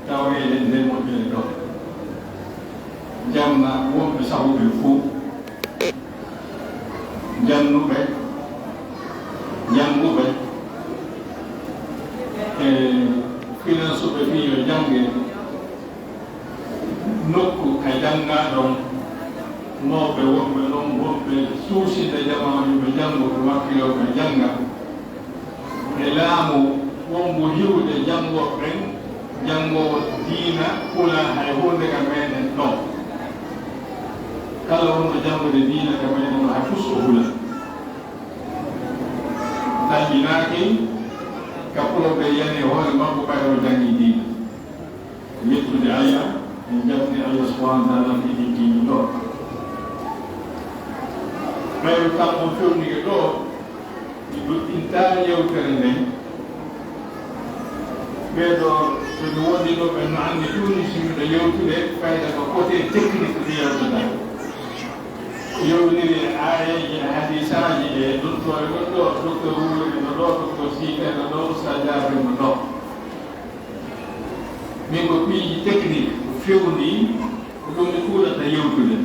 tawa eɗen nder moƴƴere ɗo. Janna wonɓe sahuɓe fof. Jannuɓe, jannguɓe, e finansuɓe fii yo jannge. Nokku ka janngaa ɗon, mawɓe wonɓe ɗon, wonɓe suusinde jamaa, yo ɓe janngo, ɓe wakkiloo ka jannga. E laamu wongu hiwde janngooɓe ɓen, janngoowo diina hula hay huunde ka meɗen ɗon. Kala wonɗo janngude diina ka meɗen ɗon, hay fus o hula. Dañjinaaki ka puloo ɓe yani e hoore makko ɓay o janngii diina. Yettude Allah, en jaɓni Allah subhanahu wa ta'ala ko eɗen jiimi ɗo. Ɓayru kam on fewnike ɗo, mi ɗuɗɗintaa yewtere nden. Ɓee ɗo, so mi wondi ɗo, ɓen no anndi tun, si miɗo yewtude fayda ko côté technique mi yewtata. Yewtiri e aayeeji e hadiisaaji e docteur ɗo ɗo, docteur Wuri no ɗo, docteur Siita no ɗo, Ustaz Jaabir no ɗo. Min ko piiji technique, ko fewndi, ko ɗum mi ɓurata yewtude.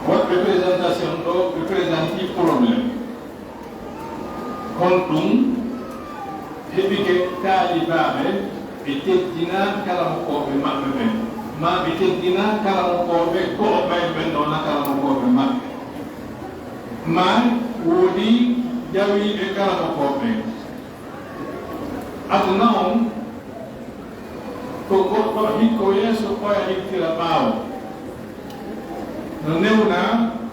Waɗɓe présentation ɗo, ɓe présenti problème. Kono ɗum heɓike taalibaaɓe, ɓe teddina karamokooɓe maɓɓe ɓen, maa ɓe teddina karamokooɓe go'o ɓay ɓen ɗo na karamokooɓe maɓɓe. Maa woodi jawiiɓe karamokooɓe. Aduna on ko goɗɗo hikko yeeso, oya iwtira ɓaawo. No newnaa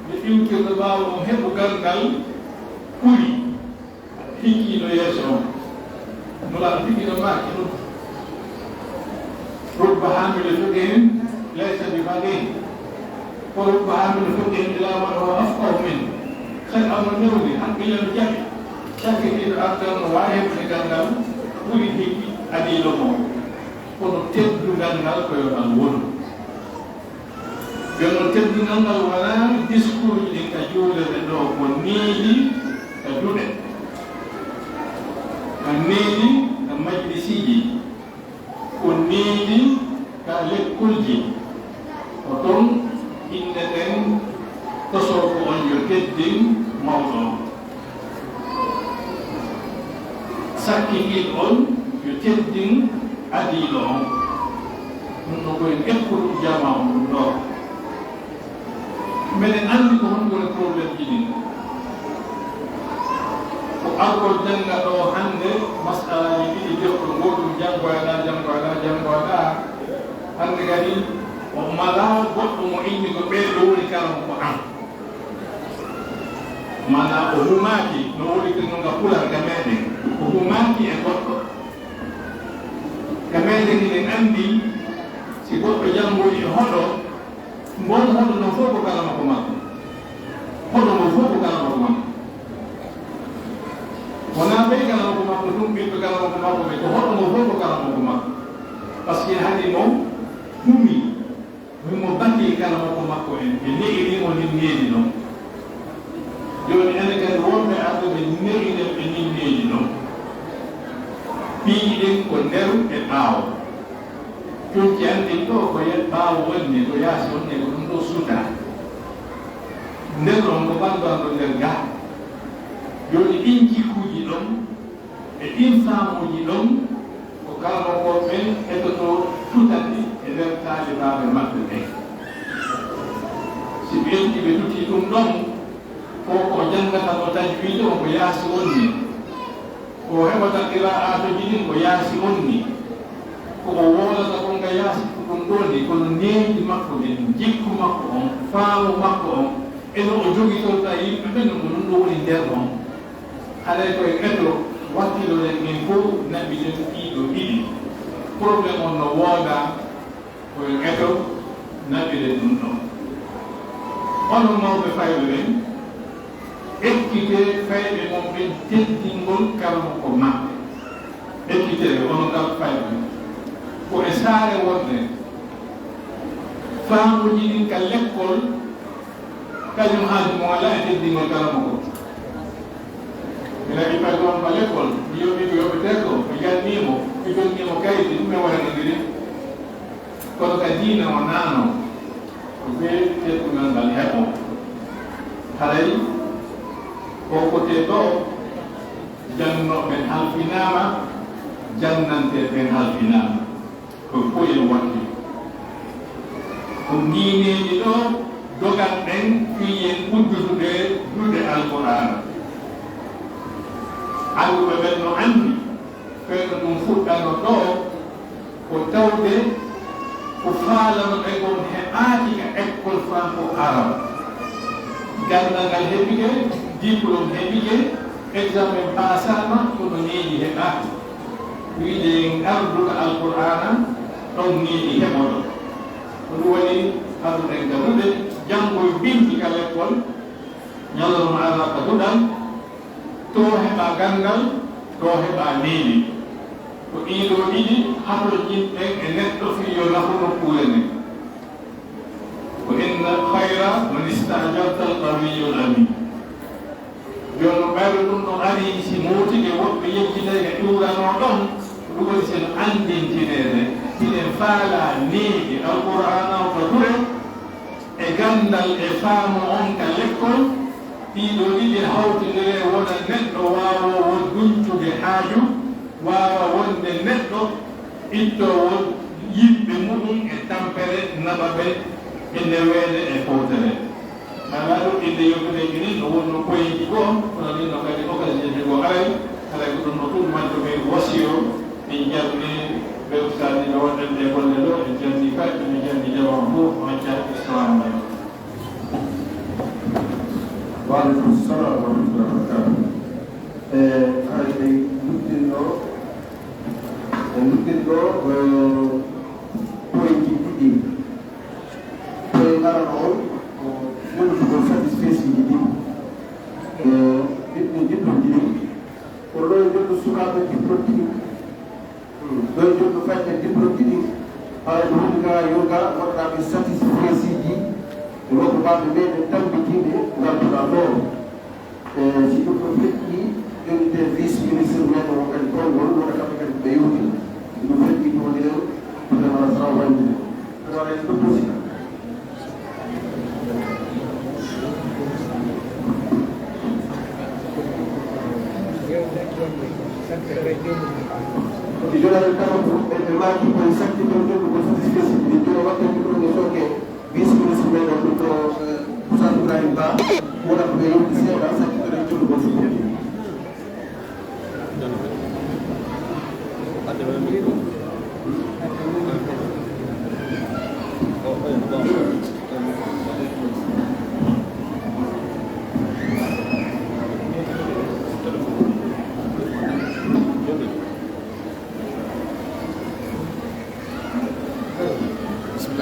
ɓe iwtirɗo ɓaawo on heɓu ganndal ɓuri hikkiiɗo yeeso on. Nulaaɗo tigi no maaki ɗum. Rubba haamili fiqhin laysa bi faqiih. Ko rubba haamili fiqhin ilaa man huwa afqahu min. Saka mo newni, hakkille no jaɓi. Sakkitiiɗo artan no waawi heɓude ganndal ɓuri hikki adiiɗo mo. Kono teddungal ngal ko yo ngal wonu. Yo no teddungal ngal wonaa discours ji ɗin ka juulere ɗo, ko neeli ka duɗe. Ka neeli ka majlisiiji. Ko neeli ka lekkolji, ko ton inneten tosoowo on yo teddin mawɗo on. Sakkitiiɗo on yo teddin adiiɗo on. Ɗum ɗo ko en ekkuɗum jamaa on ɗum ɗo. Mbeɗen anndi ko honɗum woni problème ji ɗin. Ko Alkol jannga ɗo hannde, masalaaji ɗiɗi, joɗɗo gootum, janngo alaa, janngo alaa, janngo alaa. Hannde kadi o malaa goɗɗo mo inni ko ɓee ɗo woni kala mo ko an. Maanaa o humaaki, no woni ko nonga Pular ka meɗen. O humaaki e goɗɗo. Ka meɗen hiɗen anndi, si goɗɗo janngoyi e hoɗo, ngon hoɗo no fof ko kala mo ko makko. Hoɗo ngo fof ko kala mo ko makko. Wonaa ɓe kala mo ko makko ɗum, ɓiɓɓe kala mo ko makko ɓe, ko hoɗo ngo fof ko kala mo ko makko. Parce que haɗi mo humi, himo bati kala mo ko makko en, ɓe ne'iri mo nin needi ɗon. Jooni enen kadi wonɓe arɓe ɓe ne'iri en ɓe nin needi ɗon. Piiji ɗin ko nder e ɓaawo. Cuuci an ɗin ɗo ko ye-, ɓaawo wonni, ko yaasi wonni, ko ɗum ɗo suuta. Nder ɗon ko ɓanndu an ɗo nder gaa. Jooni ɗin jikkuuji ɗon, e ɗin faamuuji ɗon, ko kala mo ko ɓen etoto tutati e nder taalibaaɓe maɓɓe ɓen. Si ɓe ƴetti ɓe tuti ɗum ɗon, ko ko janngata mo tajwiid on ko yaasi wonni. Ko o heɓata qiraa'aatuuji ɗin ko yaasi wonni. Ko o woolata kon ka yaasi ko ɗum ɗon ni, kono needi makko ndin, jikku makko on, faamu makko on, e no o jogitorta yimɓe ɓen, ko ɗum ɗo woni nder on. Haɗay ko en eto wakkiloren en fow naɓiɗen ɗiɗo ɗiɗi. Problème on no wooda, ko en eto naɓiren ɗum ɗon. Onon mawɓe fayɓe ɓen, ekkitee fayɓe mon ɓen teddingol kala mo ko maɓɓe. Ekkitee onon kala fayɓe ɓen. Ko e saare wonde faamuuji ɗin ka lekkol, kañum haaju mo alaa e teddingol kala mo ko. Ina ɓe pati on ba lekkol, mi yoɓi ko yoɓetee ko, mi jannii mo, mi jonnii mo kaydi, ɗum e waɗanondiri. Kono ka diina o naano, ko ɓe teddungal ngal heɓo. Haray, ko kotee ɗo, jannooɓe ɓen halfinaama, jannantee ɓen halfinaama. Ko fof en watti. Ko ndiineeji ɗo dogal ɗen fii en uddutude duɗe Alqur'aana. Annduɓe ɓen no anndi, fewndo ɗum fuɗɗano ɗo, ko tawde ko faalanoɗen kon heɓaaki ka école franco-arabe. Ganndal ngal heɓike, diplôme heɓike, examen paasaama, kono needi heɓaaki. Wiide en ardu ka Alqur'aana, ɗon needi heɓoto. Ko ɗum waɗi arduɗen ka duɗe, janngoy binndi ka lekkol, ñalawma ara ka duɗal, to heɓa ganndal, to heɓa needi. Ko ɗii ɗoo ɗiɗi hatojinɗen e neɗɗo fii yo nafu nokkuure nden. Wa inna khayra man ista'jarta al-qawiyyul amin. Jooni ɓayde ɗum ɗo ari, si mootike woɓɓe yejjitay ka ƴuuranoo ɗon, ɗum waɗi sen anndintineede, hiɗen faalaa needi Alqur'aana o ka duɗe, e ganndal e faamu on ka lekkol, ɗii ɗoo ɗiɗi hawtindire wona neɗɗo waawoowo duñcude haaju, waawa wonde neɗɗo ittoowo yimɓe muɗum e tampere, naɓa ɓe e neweede e fowtere. Alaa ɗum inde yewtude minen no wonno poyeeji goo, kono ɗin no kadi occasion ji goo aray, alay ko ɗum no ɗum manto ɓe wasiyo, min jarni ɓe ustaani ɓe wonɗen ɗe golle ɗo, en jarni kadi, min jarni jamaa fof, on jarni salamu aleykum. Wa aleykum salam wa rahmatullahi wa barakatuh. E, haray ɓe luttino, ɓe luttino, eh, poyeeji ɗiɗi. Poye arano on ko jonnugol satisfeesiiji ɗin. E, ɓiɓɓe diplôme ji ɗin. Kono ɗo e jonndu sukaaɓe diplôme ji ɗin. Ɗo e jonndu fayɓe diplôme ji ɗin. Haray ko woni ka yoga waɗɗaaɓe satisfeesiiji. E wonɓe ɓaaɓe meɗen tambitiiɓe ngal duɗal ɗo. E, si ɗum ɗo feƴƴi, jooni te vice ministre men o kadi konngol, wona kamɓe kadi ɓe yewti. Si ɗum feƴƴi, ko woni ɗen, ɗum ɗen wala sawa wayde. Ɗum wala en ɗum ɗo sika. Ko jooni en kala ko ɓe, ɓe maaki ko e sakki ɗon ɗon ko satisfeesi. Min jooni waɗde ko ɗum e soke. Vice ministre meɗen ɗum ɗo, eh, Oustaz Ibrahim Ba, wona ko ɓe yewti seeɗa, sakkitoɗen jollugo sukkude. بسم الله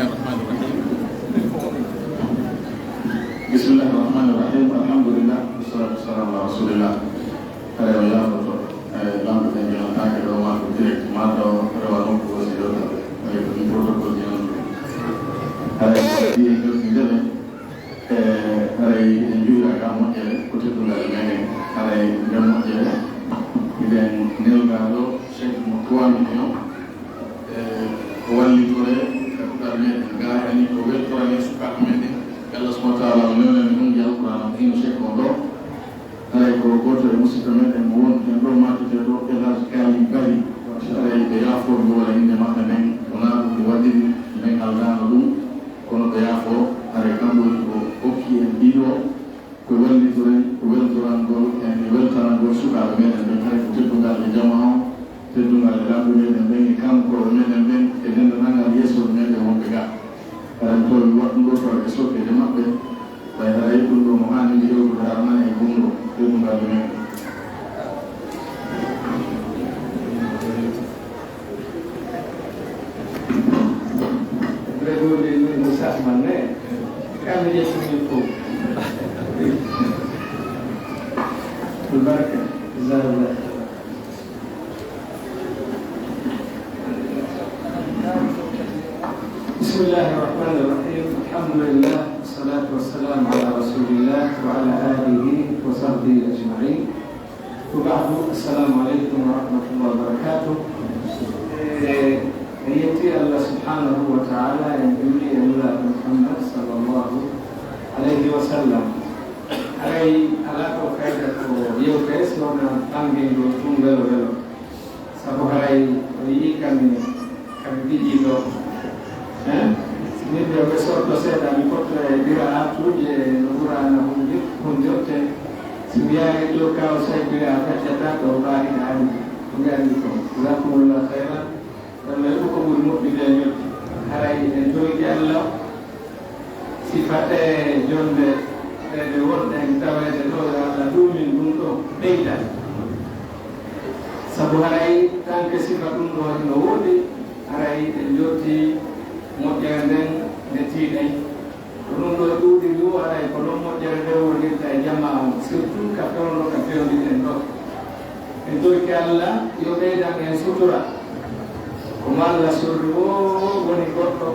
الرحمن الرحيم. بسم الله الرحمن الرحيم. الحمد لله والصلاة والسلام على رسول الله. Hare o yaafoto, e, lamɓe ɓe njonataake ɗo, maa ko direct, maa taw rewa nokku o si ɗo tawe. Hare ko ɗum protocole ji non. Hare ko ɗi e jokki ndele, e, haray en njuura ka moƴƴere ko teddungal meɗen. Haray nde moƴƴere, miɗen nelga ɗo chèque mo trois millions, e, ko wallitore ka duɗal meɗen. Ga yani ko weltorani sukaaɓe meɗen. Yalla subhanahu wa taala o newnan en ɗum e Alqur'an, hino chèque on ɗo. Haray ko gooto e musidɓe meɗen mo won hen ɗo, majjete ɗo, El Hadj Kali Bari. Haray ɓe yaafo mi wona innde maɓɓe nden, wonaa ɗum mi waɗiri, min aldaano ɗum, kono ɓe yaafo. Haray kamɓe woni ko hokki en ɗiɗo, ko wallitoren, ko weltorangol en e weltanagol sukaaɓe meɗen ɓen. Haray ko teddungal e jama on, teddungal e lamɓe meɗen ɓen e kankooɓe meɗen ɓen e denndanangal yeeso meɗen wonɓe ga. Haray mi tawi mi waɗɗum ɗo tawa e sokkeede maɓɓe. Ɓay haray ɗum ɗo no haaniri hewtude, hara nana e gumɗo teddungal men. Redoole min ko sahman ne, kam yettumi fof. Barka, jazakallah. بسم الله الرحمن الرحيم. الحمد لله والصلاة والسلام على رسول الله وعلى آله وصحبه أجمعين. وبعد، السلام عليكم ورحمة الله وبركاته. E, en yetti Allah subhanahu wa ta'ala, en julli e Nulaaɗo Muhammad sallallahu alayhi wa sallam. Haray alaa ko fayda ko yewtere si wonaa ɓangel ngol tun welo welo. Sabu haray o yi'i kam e, kam giƴii ɗo. Hein? Si min ɓe, ɓe sorto seeɗa, mi fotto e qiraa'atuuji e no Qur'aana hundir-, hundirte. Si mi yaari ɗo, ka o say qiraa'a feccata, ko o ɓaari ɗaani. Ko mi anndi ko. Jazakumullahu khairan. Ɗum ɗo ko ɓuri moƴƴude e njoɓdi. Haray en njoɓdi Allah. Sifa ɗe jonde ɗe, ɗe wonɗen taweede ɗo, yo Allah duumin ɗum ɗo, ɓeyda. Sabu haray tanke sifa ɗum ɗo no woodi, haray en njottii moƴƴere nden nde tiiɗay. Ko ɗum ɗo ɗuuɗi ndu, haray ko non moƴƴere nde wonirta e jamaa on, surtout ka fewndo ka fewndiɗen ɗo. En torike Allah yo ɓeydan en sutura. Ko mo Allah surri woo woni goɗɗo.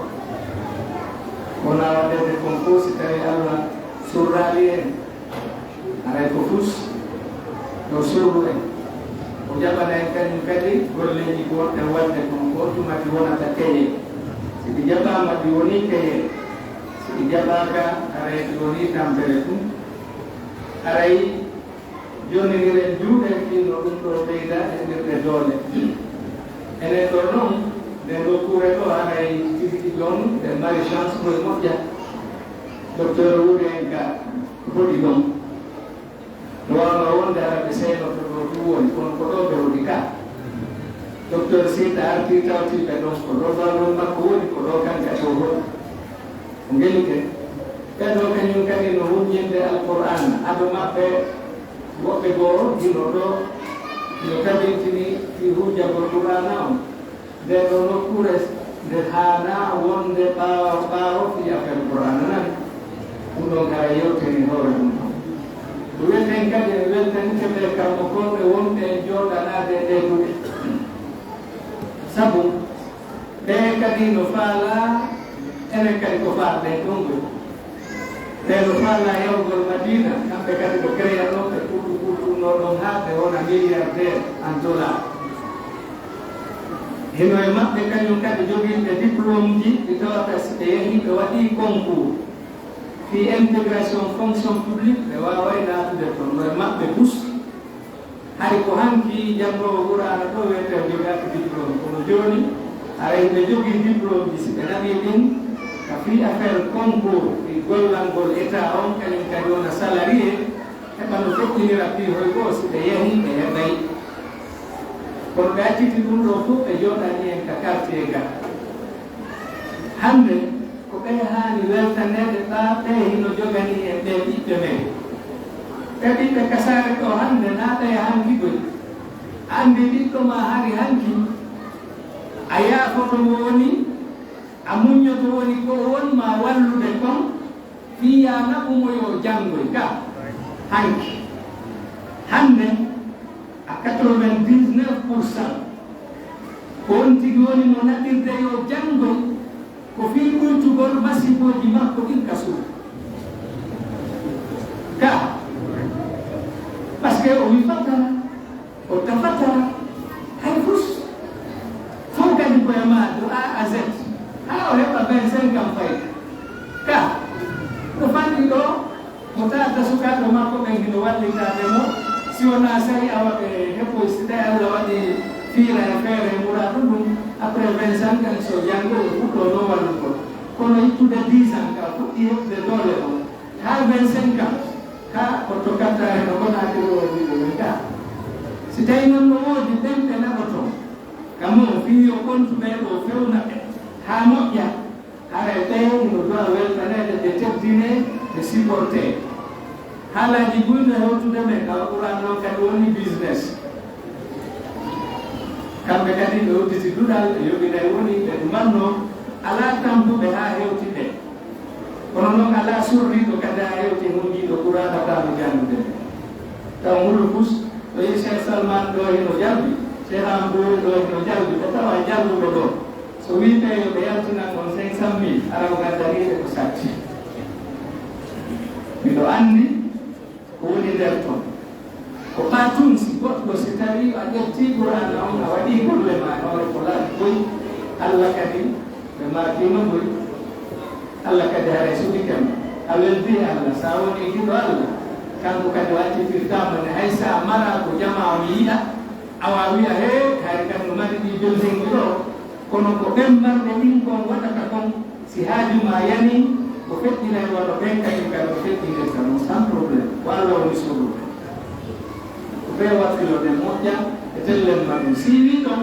Wonaa waɗeede kon fof si tawii Allah surraali en. Haray ko fus yo surru en. O jaɓana en kañum kadi golleeji ko wonɗen waɗde kon ko tuma ɗi wonata keye. Si ɗi jaɓaama ɗi wonii keye. Si ɗi jaɓaaka, haray ɗi wonii tampere tun. Haray Joniniren juuɗe ɗin no ɗum ɗoo ɓeyda heɓirde doole. Enen ɗoo noon, nden nokkuure ɗoo haray tigi tigi on ɓe mari chance koye moƴƴa. Docteur Wuri en ka hoɗi ɗon. No waawno wonde hara ɓe seynoto ɗoo ɗum woni, kono ko ɗoo ɓe hoɗi ka. Docteur Sita artii tawti ɓe ɗon, ko ɗoo ballon makko woni, ko ɗoo kan kadi o hoɗi. Ko ngeli ke. Ɓee ɗoo kañum kadi no hunñinde Alqur'aana. Ado maɓɓe, woɓɓe goo hino ɗoo, hino tabintini fii hujjagol Qur'aana on. Ndee ɗoo nokkuure nde haanaa wonde ɓaawo ɓaawo fii affaire Qur'aana nani. Ɗum ɗon kala yewteni hoore mum. Ko welten kadi, en weltanike ɓee karamokooɓe wonɓe en jooɗanaade e ɗee duɗe. Sabu, ɓee kadi no faalaa, enen kadi ko faalɗen ɗon ɗoo. Ɓee no faalaa yahugol Madiina, kamɓe kadi ko créanooɓe ɓurɗo ɓurɗo ɗoo ɗon haa ɓe wona milliardaire en dollar. Hino e maɓɓe kañum kadi jogiiɓe diplôme ji, ɗi tawata si ɓe yahii ɓe waɗii concours fii intégration fonction publique, ɓe waaway naatude ton. No e maɓɓe tous. Hari ko hanki janngoowo Qur'aana ɗoo wiyetee jogaaki diplôme, kono jooni haray ɓe jogii diplôme ji, si ɓe naɓii ɗin ka fii affaire concours fii gollangol État on, kañum kadi wona salarié, heɓa no feƴƴinira piihoy goo, si ɓe yahii ɓe heɓay. Kono ɓe acciti ɗum ɗo fof, ɓe jooɗani en ka quartier ga. Hannde, ko ɓe haani weltaneede, ɓaa ɓe hino jogani en ɓee ɓiɓɓe men. Ɓe ɓiɓɓe kasaare ɗo hannde, naa ɓe hanki koy. Anndi ɓiɗɗo ma hari hanki, a yaafoto mo woni, a muññoto woni ko o won ma wallude kon, fii yaa naɓu mo yo janngoy ka hanki. Hannde, à quatre-vingt-dix-neuf pour cent, ko on tigi woni mo naɓirde yo janngoy, ko fii ɓuytugol masibooji makko ɗin ka suudu. Ka, parce que o wifataa, o tafataa hay fus. Fof kadi ko e ma, de A à Z. Haa o heɓa vingt-cinq ans fayda. Ka, ɗo fanɗi ɗo, mo tawata sukaaɓe makko ɓen hino wallitaade mo, si wonaa sari awa ɓe heɓoy, si tawi Alla waɗi fiira e feere e muraadu ɗum, après vingt-cinq ans so janngo, o fuɗɗo no wallugol. Kono ittude dix ans ka, fuɗɗi heɓude doole on, haa vingt-cinq ans, ka o tokkataa heno konaaki ɗo o wiɗo men ka. Si tawi noon no woodi ɓen ɓe naɓoto, ka mo fii yo ɓontu ɓee ɗo fewna ɓe, haa moƴƴa, haray ɓe no du'a weltaneede, ɓe teddinee, ɓe supportee. Haalaaji buy no hewtude men, awa Qur'an noon kadi woni business. Kamɓe kadi ɓe udditi duɗal, ɓe yoɓinay woni, ɓe ɗumannoo, alaa tampuɓe haa hewti ɓe. Kono noon alaa sorriiɗo kadi haa hewti hundiiɗo Qur'aana kaa no janngude nde. Taw Mulkus, ɗo yi Cheikh Salman ɗo hino jalbi, Cheikh Ambouri ɗo hino jalbi, ɓe tawa jalbuɓe ɗo. So wii ɓe yo ɓe yaltinan on cinq cent mille, ara o gaddanii ɓe ko satti. Miɗo anndi ko woni nder ton. Ko ɓaa tun si goɗɗo, si tawii a ƴettii Qur'aana on, a waɗii golle maa e hoore ko laaɓi koy, Alla kadi ɓe maakiima koy. Alla kadi haray suɓike ma. A weltii Alla, si a wonii giɗo Alla, kanko kadi o accitirtaa ma ne, hay si a maraa ko jamaa on yiɗa, awa wi'a, "Hee, hari kan no mari ɗii building ɗo." Kono ko ɓen marɓe ɗin kon waɗata kon, si haaju maa yanii, ko feƴƴinay wano ɓen kañum kadi ko feƴƴinirta non sans problème. Ko Alla woni sorrude. Ko ɓe wakkilo ɗen moƴƴa e tellen ma ɗum. Si wii ɗon,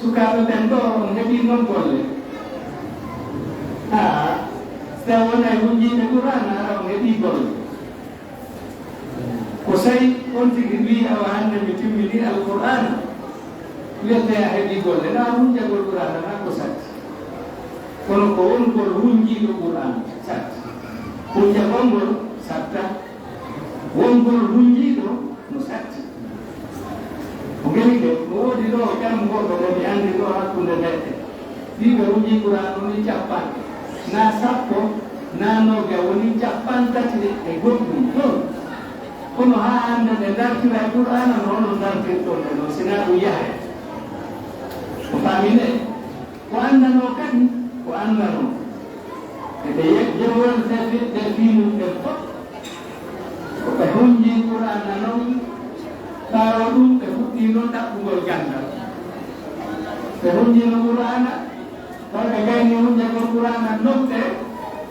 sukaaɓe ɓen ɗo, on heɓii non golle? Haa, si tawi wonay hunjiiɓe Qur'aana, ara on heɓii golle. Ko sey on tigi wi'i, "Awa hannde mi timmini Alqur'aana," wiyetee a heɓii golle. Naa hunjagol Qur'aana naa ko satti. Kono ko wongol hunjiiɗo Qur'aana satti. Hunjagol ngol satta. Wongol hunjiiɗo no satti. Ko ngeli de, no woodi ɗo jam goɗɗo mo mi anndi ɗo hakkunde neɗɗe. Ɗiɗo woni Qur'aana woni capanɗe, naa sappo, naa noga, woni capantati e goɗɗum ɗon. Kono haa hannde ɓe dartira e Qur'aana no hono dartirton ɓe non, sinaa ɗum yahay. Ko faamine? Ko anndanoo kadi, ko anndanoo. E ɓe ye-, jewol ɓe fi-, ɓe fiinum ɓen fof. Ko ɓe hunjii Qur'aana non, ɓaawo ɗum ɓe fuɗɗii non ɗaɓɓugol ganndal. Ɓe hunjii no Qur'aana, taw ɓe gayni hunjagol Qur'aana non ɓe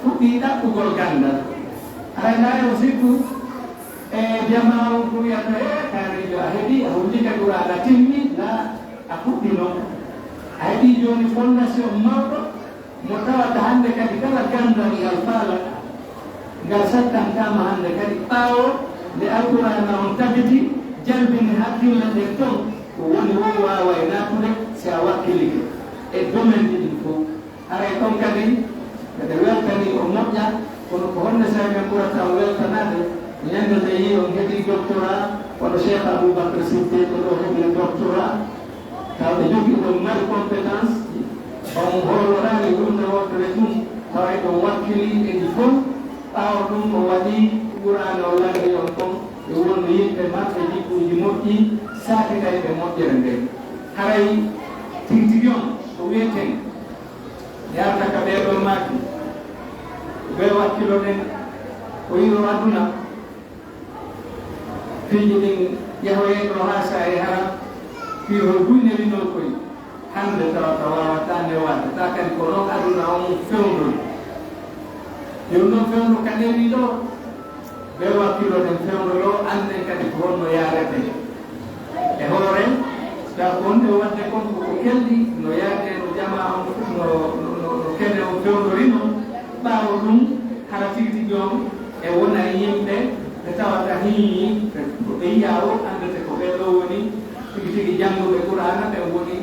fuɗɗii ɗaɓɓugol ganndal. Haray naa yo sikku e jamaa on ko wiyata, "Ee, kaarijo, a heɓii, a hunjike Qur'aana, timmi, naa a fuɗɗii non. A heɓii jooni fondation mawɗo." Mo tawata hannde kadi kala ganndal ngal faalaɗaa, ngal sattantaama hannde kadi ɓaawo nde Alqur'aana on tabiti, jalbini hakkille ɗen ton, ko woni won waaway naatude si a wakkilike e domaine ji ɗin fof. Haray ɗon kadi mbeɗa weltanii o moƴƴa, kono ko honno sawi men ɓurata on weltanaade? Ñande nde yii on heɓii doctorat, kono Cheikh Aboubacar Siddiq ko ɗo heɓii doctorat, taw ɓe jogii ɗon mari compétence, on hooloraali huunde wootere ɗum, tawa eɗon wakkilii e ɗi fof. Ɓaawo ɗum o waɗii Qur'aana o lanndii on kon, ɓe wonno yimɓe maɓɓe jikkuuji moƴƴi, saakitay ɓe moƴƴere nden. Haray tigi tigi on ko wiyeten, yaata ka ɓee ɗoo maaki, ɓe wakkilo ɗen ko iro aduna. Piiji ɗin yahoyay ɗo haa saa'i hara, fii hol buy newinoo koy. Hannde tawata waawataa newaade, taa kadi ko non aduna on fewndori. Yo non fewndo ka newi ɗo, ɓe wakkilo ɗen fewndo ɗo, annden kadi ko honno yaarete. E hoore, Kaa ko wonde waɗde kon ko ko kelɗi, no yaade no jamaa on, no, no, no, no kene on fewndori non. Ɓaawo ɗum, hara tigi tigi on e wona e yimɓe ɓe tawata hiñi, ɓe, ko ɓe yiya o, anndete ko ɓee ɗoo woni tigi tigi jannguɓe Qur'aana, ɓen woni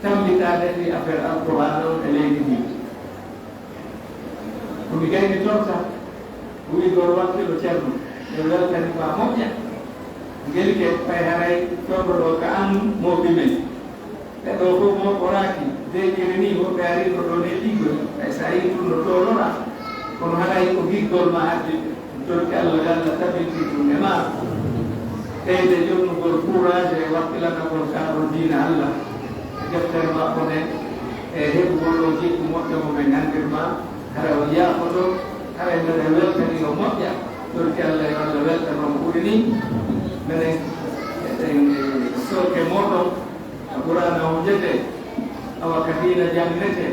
tammbitaade ndi affaire Alqur'aana on e leydi ndi. Ko mi gayni torta, o wi gol wakkilo Ceerno, mi weltani ma moƴƴa. Ngeli ke ɓay haray torɗo ɗo ka an mooɓi men. Ɓe ɗo fof mooɓoraaki, deeƴere ni woɓɓe ari ko ɗon e ɗiggol, ɓay so a yii tun no toolora, kono haray ko giggol ma addi. Torki Allah yo Allah tabintin ɗum e ma. Ɓeyde jonnugol courage e wakkilanagol ka ɗo diina Allah. E deftere makko nden, e heɓugol ɗo jikku moƴƴo mo ɓe nganndir ma, hara o yaafoto, hara mbeɗa weltani o moƴƴa. Torki Allah yo Allah weltano mo ɓuri ni. Menen eɗen sooke moɗon, a ɓurana on jete, awa ka diina jangnete.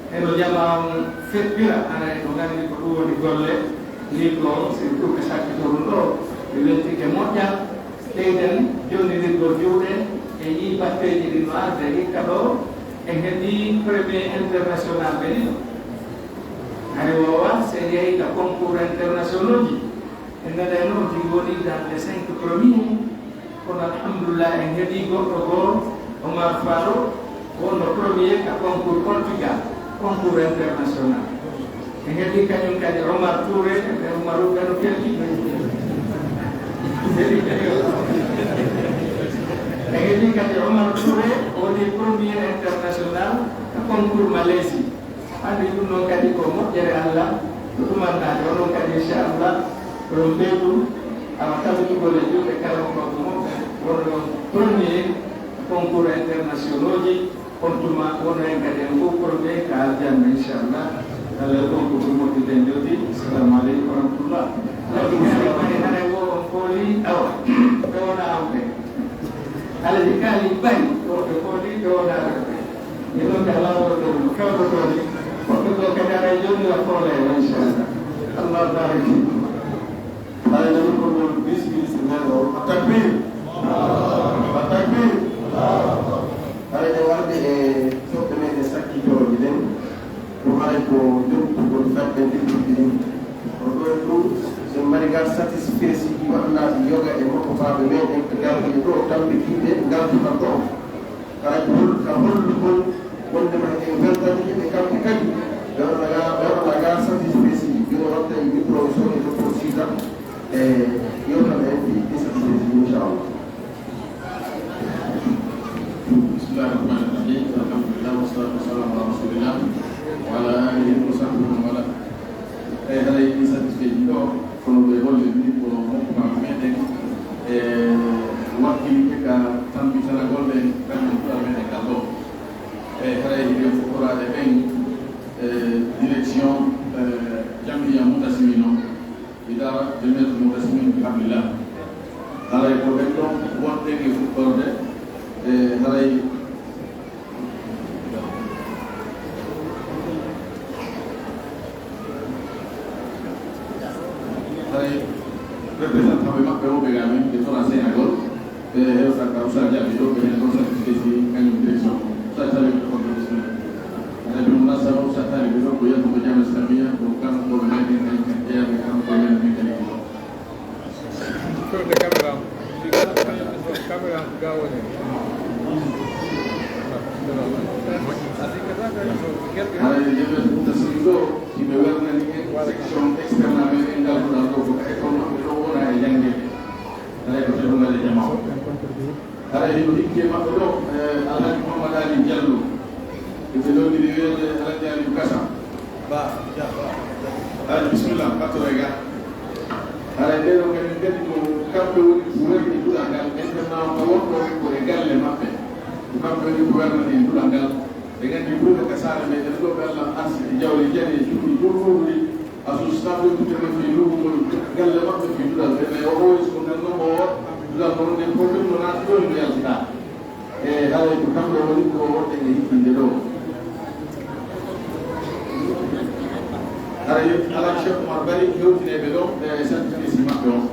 E no jamaa on feppira, hara en no nganndi ko ɗum woni golle, ni ko surtout ɓe sakkitorum ɗo, ɓe weltike moƴƴa. Ɓeyden jonnirgol juuɗe, en yii batteeji ɗi no arde, hikka ɗo en heɓii premier international ɓe ɗiɗo. Hari woowa, so en yahii ka concours internationauji, en nganndayno ɗi ngoni dans les cinq premiers. Kono alhamdulillah, en heɓii goɗɗo goo, Omar Farouk, wonno premier ka concours Portugal, concours international. En heɓii kañum kadi Omar Touré, e ɓe Omar Touré no kelɗi. En heɓii kadi Omar Touré, woni premier international ka concours Malaisie. Anndi ɗum noon kadi ko moƴƴere Allah, ko ɗumannaade. Onon kadi, inchallah, oɗon ɓeydu, awa, tabitugol e juuɗe kala ko makko moɓɓe, wonɗon premier concours internationauji, on tuma, wono en kadi en fof premier ka aljanna, inchallah. Allah e concours ɗum moƴƴude en jooɗi. Assalamu aleykum wa rahmatullah. Rabbi kala mari hare wo on fooli, awa, ɓe wona on ɓe. Alaji kaali bari, woɓɓe fooli, ɓe wona ɓe. Ni ɗon ka laawol ɗon no fewndo ɗon ni. Woɓɓe goo kadi ara e jooni wa foole, inchallah. Allah barik. Haray nani ko ngol vice ministre men o. Takbir. Takbir. Haray en arde e toɓɓe men e sakkitooje ɗen. Ɗum haray ko jokkugol fedde liggorɗi ɗin. Kono ɗo e ɗum, so en mari ngal satisfaisiji waɗanaaɗi yoga e makko faaɓe meɗen ɓe gardi ɗo, tambikiiɓe ngal tutal ɗo. Kala ko hol-, ka hollugol wondema en weltaniiɓe kamɓe kadi, ɓe waɗana ga, ɓe waɗana ga satisfaisiji. Jooni watta e micro o so e docteur Sita, e yewtan en ɗi, ɗi satisfaisiji, inchallah. Bismillahir Rahmanir Rahim. Alhamdulillah, wassalatu wassalamu ala Rasulillah wa ala alihi wa sahbihi wa man wala. Eyi, haray ɗi satisfaisiji ɗo, kono ɓe holli ni ko mokkuma meɗen, e wakkilɓe ka tambitanagol ɓen, kamɓe duɗal meɗen ngal ɗo. Eyi, haray hiɗen fotoraade ɓen, e direction, e Jam'iyya Mu'tasimina, Idara Jam'iyyatul Mu'tasimin Bihablillah. Haray ko ɓen ɗon wonɗen e fuɗɗorde, e haray Haray représentant ɓe maɓɓe wonɓe ga men, ɓe tora Sénégal, ɓe hewta ka Oustaz Diaby ɗo, ɓe hen ɗon satisfaisi kañum direction. Oustaz Diaby ko ɗon bismillah. Haray ɓe ɗum nasara Oustaz Diaby ɗo, ko yaltu ko Jamiya Islamiyya, ko kanko ko ɓe mayɗen kañum kan jeyaɓe, kanko ko ɓe mayɗen kañum ɗo. Fewde caméra am. Caméra am ko ga woni. Haray ndeɓe ɗum tasiri ɗo, hiɓe wernani en section externe amen en ngal ɗo, ɗo ko tawi kono maɓɓe ɗo wona e jannge. Haray ko teɗungal e jama o. Haray hino hikki e maɓɓe ɗo, eh, Alhaji Mouhammad Ali Diallo. Ɓe londiri wiyeede Alhaji Aliou Kasa. Ba, ja, ba, ja. Haray bisimilla, ɓattoɗo e ga. Haray ɓee ɗoo kañum kadi ko kamɓe woni gouverneur e duɗal ngal, internat o ka wonɗo ko e galle maɓɓe. Ko kamɓe woni gouverneur e duɗal ngal. Ɓe nganndi ɗum ko ka saare meɗen ɗo, ɓe Allah arsi e jawle jane e cuuɗi ɗuuɗuɗi. Asuus sabu e kuuɗe maɓɓe e luumo, galle maɓɓe fii duɗal ɓe, mais o ɓooyi so ngal non o duɗal ko wonde problème no naati ɗo, no yaltitaa. E haray ko kamɓe woni ko wonde e hikkinde ɗo. Haray yo Alhaji Cheikh Oumar Bari hewtineɓe ɗo e sacrifice maɓɓe on.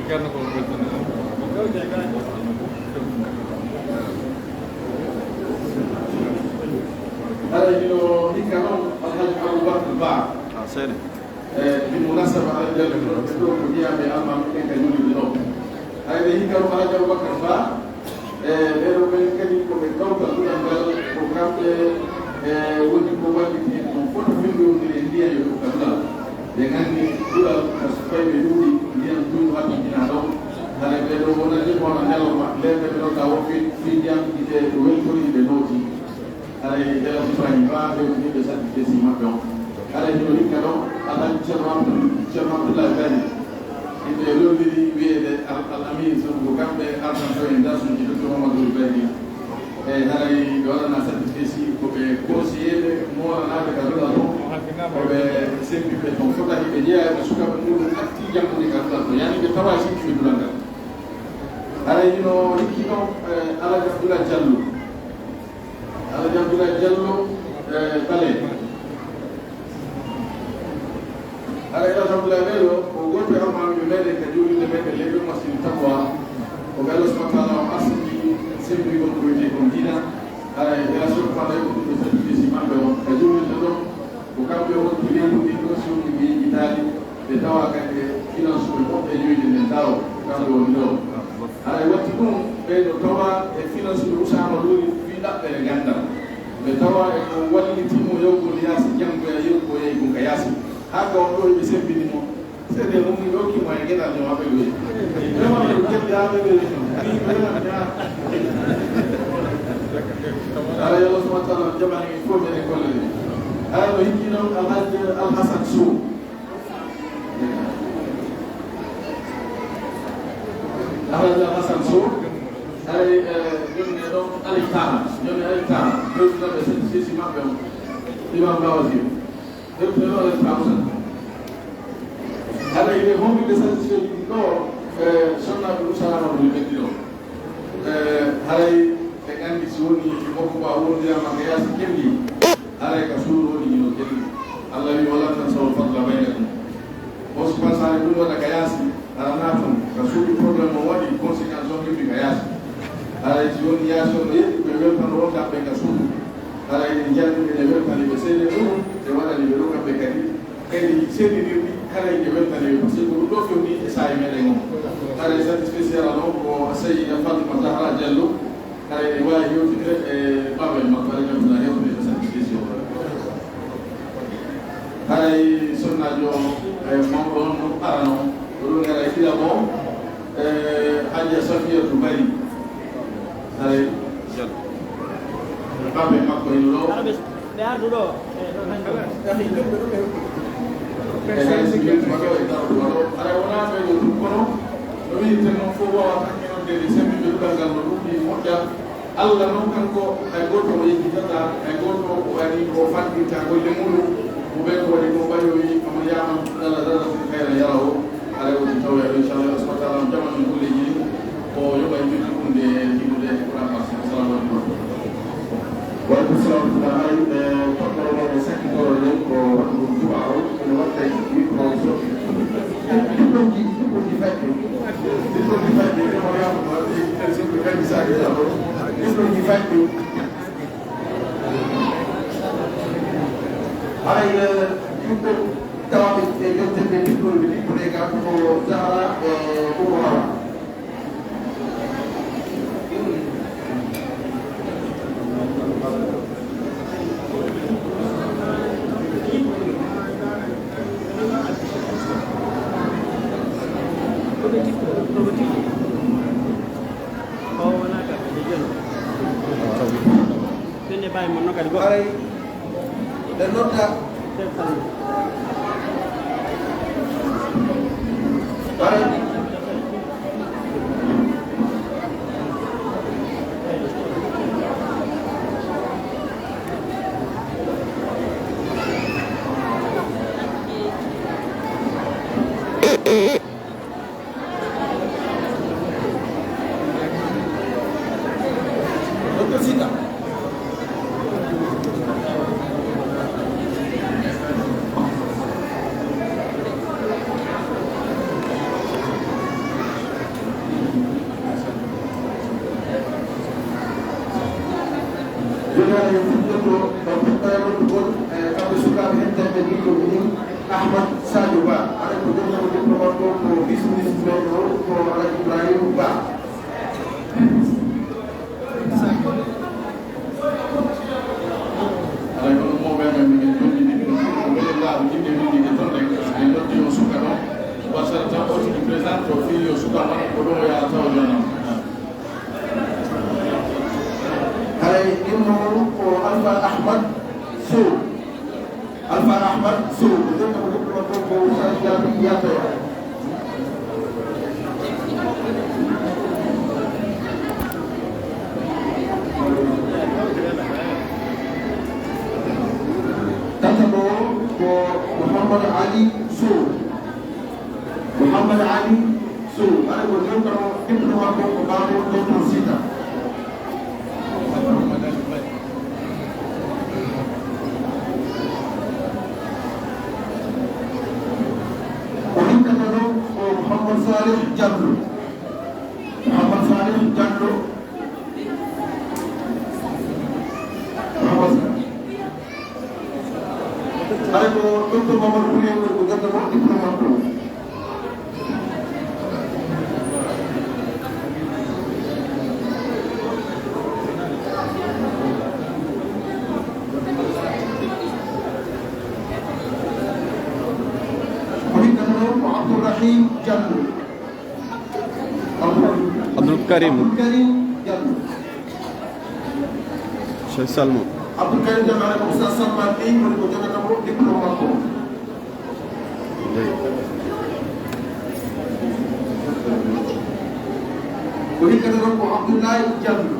Ceerno ko weltani. Sene. E ɗin munasaba, Alhaji Jallo ɓe ɗo ko jiyaaɓe almaami ɓen ka julirde ɗo. Hay ɓe hikka ɗum Alhaji Abubakar Ba, e ɓee ɗoo ɓen kadi ko ɓe kawtal duɗal ngal, ko kamɓe, e, woni ko walliti en ɗum fof to findondiri e ndiyan yo ɗum ka duɗal. Ɓe nganndi duɗal ko so tawi ɓe ɗuuɗi ndiyan ɗum waɗi ina ɗon. Hade ɓee ɗoo wonande ko wona neloma, leemɓe ɓe ɗon ka wo fi, fi ndiyan ite weltori ɓe nooti. Haray Jalabi Fani Ba, ɓe ko yimɓe saɗi kesi maɓɓe on. Haray hino hikka ɗon, Alhaji Ceerno Abdul, Ceerno Abdullahi Bari. Yimɓe lolniri wiyeede Al, Al Amin, sabu ko kamɓe artan ɗo e darsuuji Docteur Mamadou Bari. E haray ɓe waɗana saɗi kesi, ko ɓe conseiller ɓe, moolanaaɓe ka duɗal ton, ko ɓe sembiɓe ton. Fotaki ɓe jeyaa e sukaɓe muɗum arti janngude ka duɗal ton. Yani ɓe tawa sikki ɓe duɗal ngal. Haray hino hikki ɗon, e, Alhaji Abdoulaye Diallo. Alhaji Abdoulaye Diallo, e, Bale. Haray Alhaji Abdoulaye Bale o, ko gooto e almaamiiɓe meɗen ka juulirde meɗen Leydol Masjidi Taqwa. Ko Bello subhanahu wa taala o arsini sembingol ko wiyetee kon diina. Haray Bello subhanahu wa taala ko ɗum ɓe saɗi kesi maɓɓe on ka juulirde ɗon. Ko kamɓe wonti leydi ndin ɗo, si woni ɓe yejjitaali, ɓe tawa kadi ɓe finance ɓe moƴƴa yoyde nden daawo, ko kamɓe woni ɗo. Haray watti ɗum, ɓe no tawa e finance ɓe Usaama Luuri fii ɗaɓɓere ganndal. Ɓe tawa e ko walliti mo yewgol yaasi, janngoya yeru ko yehi kon ka yaasi. Haa ka on ɗo ɓe sembini mo. Seede mum mi ɗokki mo e geɗal no maɓɓe ɗoyi. Vraiment, mi ɗo gelli haa ɓe ɓe ni vraiment mi haa. Haray Allah subhanahu wa taala jamaani en fof meɗen golle ɗe. Haray no hikki noon Alhaji Alhasan Sow. Alhaji Alhasan Sow. Haray, eh, jooni e ɗon Alif Tama. Jooni Alif Tama. Jooni ɓe sesi maɓɓe on. Imam Bawazir. Ɗum ɗo waɗata ka Usaama. Haray ɓe homɓe ɓe satisfait ɗum ɗo, e, sonnaaɓe Usaama no ɓe ɓeddi ɗo. E, haray ɓe nganndi si woni makko ko a wondiraama ka yaasi kelli, haray ka suudu woni hino kelli. Allah wi, "Wala tansawul fadla baynakum." On si pasaare ɗum waɗa ka yaasi, Aɗa naata ton, ka suudu problème o waɗi, conséquence on heɓi ka yaasi. Haray si woni yaasi on no yeɗi, ɓe weltano on kamɓe ka suudu. Haray en njanni ɓe ne weltani ɓe seede ɗum, ɓe waɗani ɓe ɗo kamɓe kadi. Kadi seedinirɗi, haray ɓe weltani ɓe, parce que ko ɗum ɗo fewni e saa'i meɗen on. Haray satisfait si ala noon ko Sayyida Fatima Zahra Diallo, Haray en waawi yewtidde e baaba en makko, haray ñamtana hewtude ko satisfaction. Haray sonnaajo, e, mawɗo on ɗum arano, ko ɗum haray ɗiɗaɓo, e, Hajja Safiyatu Bari. Haray baaba en makko ino ɗo. Ɓe ardu ɗo. E hay so yettude ɗo e dardude ɗo, haray wonaa ɓe ɗo ɗum, kono no wiirten noon, fof waawata hakkilande e semmbinde duɗal ngal no ɗum ɗi moƴƴa. Allah noon kanko, hay gooto o yejjitataa, hay gooto o ari o faɗɗirta golle muɗum. Ko ɓe ko waɗi ko ɓayowi, omo yaama Allah darasin kayra yara o. Haray o tawa, inchallah, Allah subhanahu wa taala on jaman min golleeji ɗin. Ko yoɓa e jokki ɗum nde ɗiɗude e Qur'an Masih. Assalamu alaikum. Wa alaikum salam. Haray, e, toɓɓere men e sakkitoro nden ko waɗugol du'a o, ene watta e ɗiɗɗo o so. Ɗiɗɗonji, ɗiɗɗonji fayɓe. Ɗiɗɗonji fayɓe, ene waɗa ko waɗde, ɗiɗɗonji fayɓe. Haray, e, ɗiɗɗo tawaaɓe e deftere nde ɗiɗɗo, ɓe ɗiɗɗo ɓe ga ko Zahra e Umu Hawa. Haray ɓe nodda. Haray. Jooni, haray en fuɗɗoto, en fuɗɗoto e noddugol, e kamɓe sukaaɓe heddiiɓe ɗiɗo ɗin. Ahmad Sadio Ba, aɗa ko jonnoo diplôme makko ko vice ministre maire o ko Alhaji Ibrahim Ba. Aɗa ko ɗum mawɓe men min jonni ɗin ɗum ko wele laaɓi ɗiɗi min ɗiɗi ton ɗen en noddi o suka ɗon wasara tan o tigi présente o fii o suka man ko ɗum o yaata o jonnoo. Haray ɗimmo ko Alpha Ahmad Sow. Alpha Ahmad Sow ko jonta ko diplôme makko ko sarjaaɓe yatoya. Tataɓo ko Mouhammad Ali Sow. Mouhammad Ali Sow, aɗa ko jonta o diplôme makko ko baabo docteur Sita. Ko hikkata ɗo ko Mouhammad Salih Diallo. Mouhammad Salih Diallo. Mouhammad Salih. Aɗa ko docteur Mamadou Houlé woni ko jonta o diplôme makko. Ko hikkata ɗo ko Abdourahim Diallo. Abdoul Karim. Abdoul Karim Diallo. Cheikh Salmo. Abdoul Karim Diallo aɗa ko Oustaz Salman Ly woni ko jogata mo diplôme makko. Eyi. Ko hikkata ɗon ko Abdoulaye Diallo.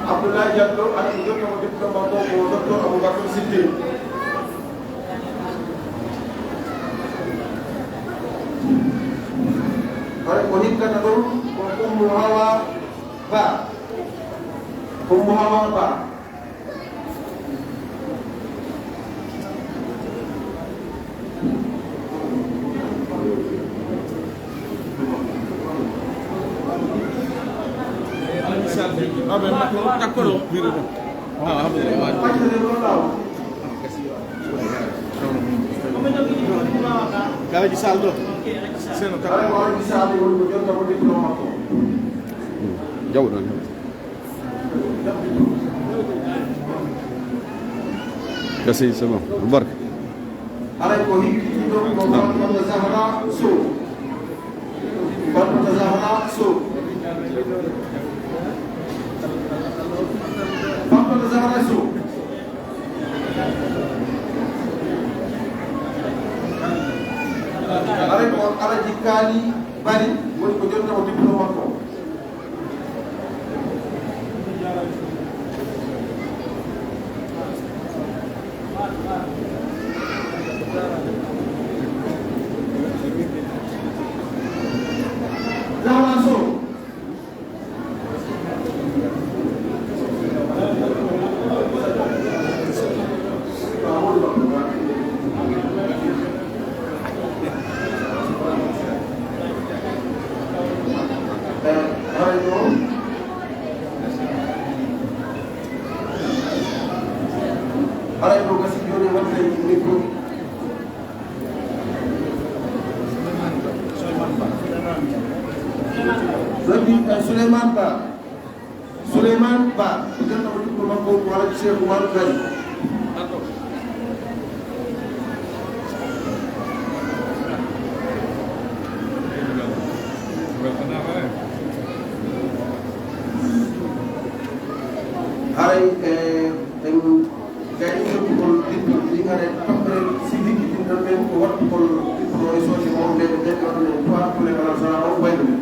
Abdoulaye Diallo aɗa ko jogata mo diplôme makko ko docteur Aboubacar Siddiq. Haray ko hikkata ɗon ko Oumou Hawa Ba. Oumou Hawa Ba. Kala ji sal ɗo. Seno kala. Jawɗon. Gasi, c'est bon. Barka. Haray ko hikkitiiɗo ko Fatmata Zahra Sow. Fatmata Zahra Sow. Fatmata Zahra Sow. Haray ko Alaji Kaali Bari woni ko jonnoo diplôme makko. Zahra Sow. Haray ko gasi jooni waɗde micro. Rabbi, eh, Souleymane Ba. Souleymane Ba, ko jannoo ko ɗum ko makko ko Alhaji Cheikh Oumar Bari. Haray, eh, en Kadi jokkugol dippol ɗin hare toɓɓere sivik ɗin ɗon ɓen ko waɗtugol dippol e sooje mawɓe ɓe ɓen ɗon e trois kule kala sara on wayno ɓe.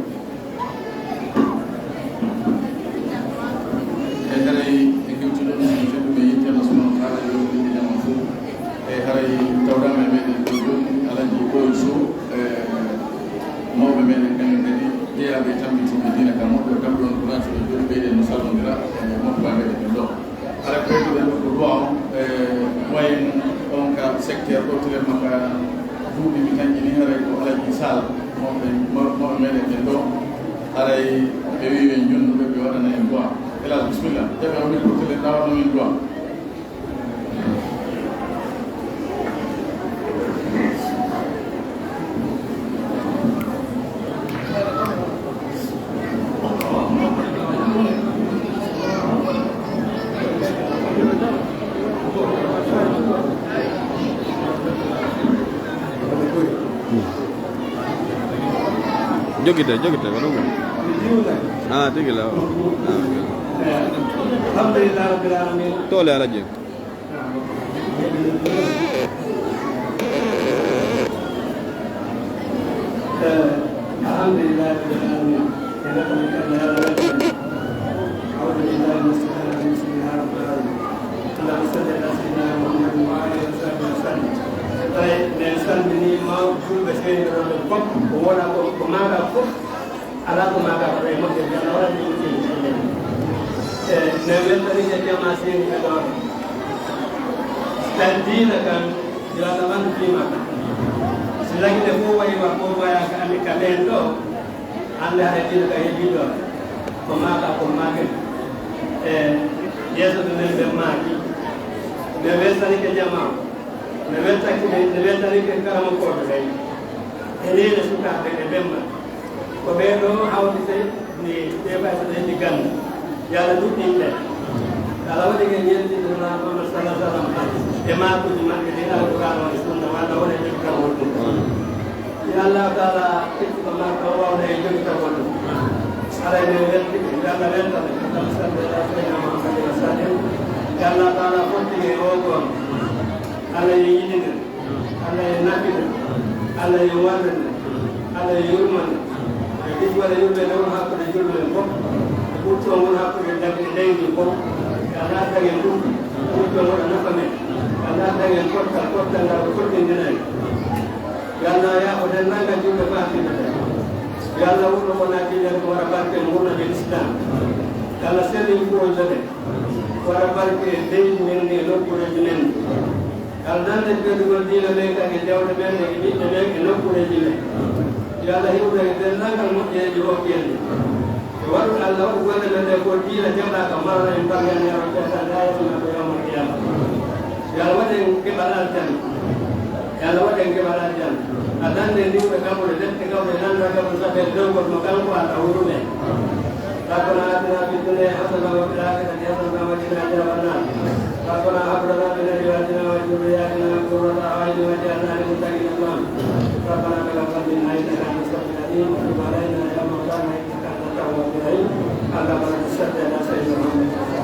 E haray e kewti ɗon e tedduɓe yetti Allah subhanahu wa taala e yewtinde jama fof. E haray tawdama e meɗen ɗo jooni Alaji Boy Sow e mawɓe meɗen kañum kadi jeyaaɓe e tambitinde diina ka moƴƴo kamɓe on kuraji ɓe jooni ɓeyɗen no salmodira e moƴƴuɓe meɗen ɓen ɗo. Haray ɓeyduɗen ɗo ko du'a on, e, moyen on ka secteur ɗo, tilen makka duuɓi mi tañƴini, haray ko Alaji Sall, mawɓe, maw-, mawɓe meɗen ɓen ɗo, haray ɓe wi ɓen jonnuɓe ɓe waɗana en du'a. Hélas, bisimilla, jaɓe on micro télé, ɗawanno min du'a. Jogite, jogite, ko ɗum. Ah, tigi la. Ah, ok. Alhamdulillah rabbil alamin. Tole alaji. Alhamdulillah rabbil alamin. أعوذ بالله من الشيطان الرجيم. بسم الله الرحمن الرحيم. اللهم صل على سيدنا محمد وعلى آله وصحبه وسلم. Tawi min salminii mawɓe julɓe seeniiɓe ɗo ɓe fof, ko wona ko, ko maaga fof, alaa ko maaga ko e moƴƴere, Alla waɗani ɗum seeni e men. E, min weltanii e jamaa seeniiɓe ɗo. Tan diina kan, yo Alla ɓandu fii makka. Si lagine fof wayi wa, ko waya ka, ka ɓeen ɗo, Hannde hara diina ka heɓii ɗo, ko maaka, ko maaken. E yeeso ɓe men ɓe maaki. Ɓe weltanike jamaa. Ɓe weltanike, ɓe weltanike karamokooɓe ɓen. E neene sukaaɓe e bemma. Ko ɓee ɗoo hawtite ni ɓe fay so ɓe heɓi gannde. Yo Alla duɗɗin ɓe. Yo Alla waɗi ɓe ñeentinde Nulaaɗo Muhammad sallallahu alaihi wasallam e maakuuji maɓɓe ɗi Alqur'aana e Sunna, yo Alla waɗa ɓe kamol ɗum. Yo Alla taala ƴettu ko maa ko wawde e jogi tawon. Aray men welti, yo Alla weltane. Allahumma salli ala sayyidina Muhammadin wa sallim. Yo Alla taala fottini e oo goon. Alla yo yiɗinen. Alla yo nafinen. Alla yo warrinen. Alla yo yurmanen. E ɗiɗi waɗa yurmeende won hakkunde julɓe men fof. E ɓurto won hakkunde leydi fof. Yo Alla tagen ɗum. Ɓurto wona nafa men. Yo Alla tagen pottal, pottal ngal ko fottindinani. Yo Alla yaafo denndaangal julɓe faatiiɓe ɓe. Yo Alla wurno wona diine ko waɗa barke ngurndan e Lislaam. Yo Alla sellin kuwolde ɓe. Waɗa barke e leydi men ndi e nokkuureeji men. Yo Alla nande ɓeydugol diine men kan e jawle men e ɓiɓɓe men e nokkuureeji men. Yo Alla hiwna e denndaangal moƴƴereeji hokki en ɗi. Yo waɗu Alla waɗu golle men ɗe ko diina jaɓaaka mawna en bargani Alla ɓe tan haa yettude ko yawmal qiyaama. Yo Alla waɗ en keɓal aljanna. Yo Alla waɗ en keɓal aljanna. A dande ndiwɓe kamɓe defte kamɓe nanda kamɓe sabe dewgol mo kanko Alla hurum en. ربنا آتنا في الدنيا حسنة وفي الآخرة حسنة وقنا عذاب النار. ربنا هب لنا من أزواجنا وذرياتنا قرة أعين واجعلنا للمتقين إماما. ربنا تقبل منا إنك أنت السميع العليم وتب علينا يا مولانا إنك أنت التواب الرحيم. اللهم صل على سيدنا محمد.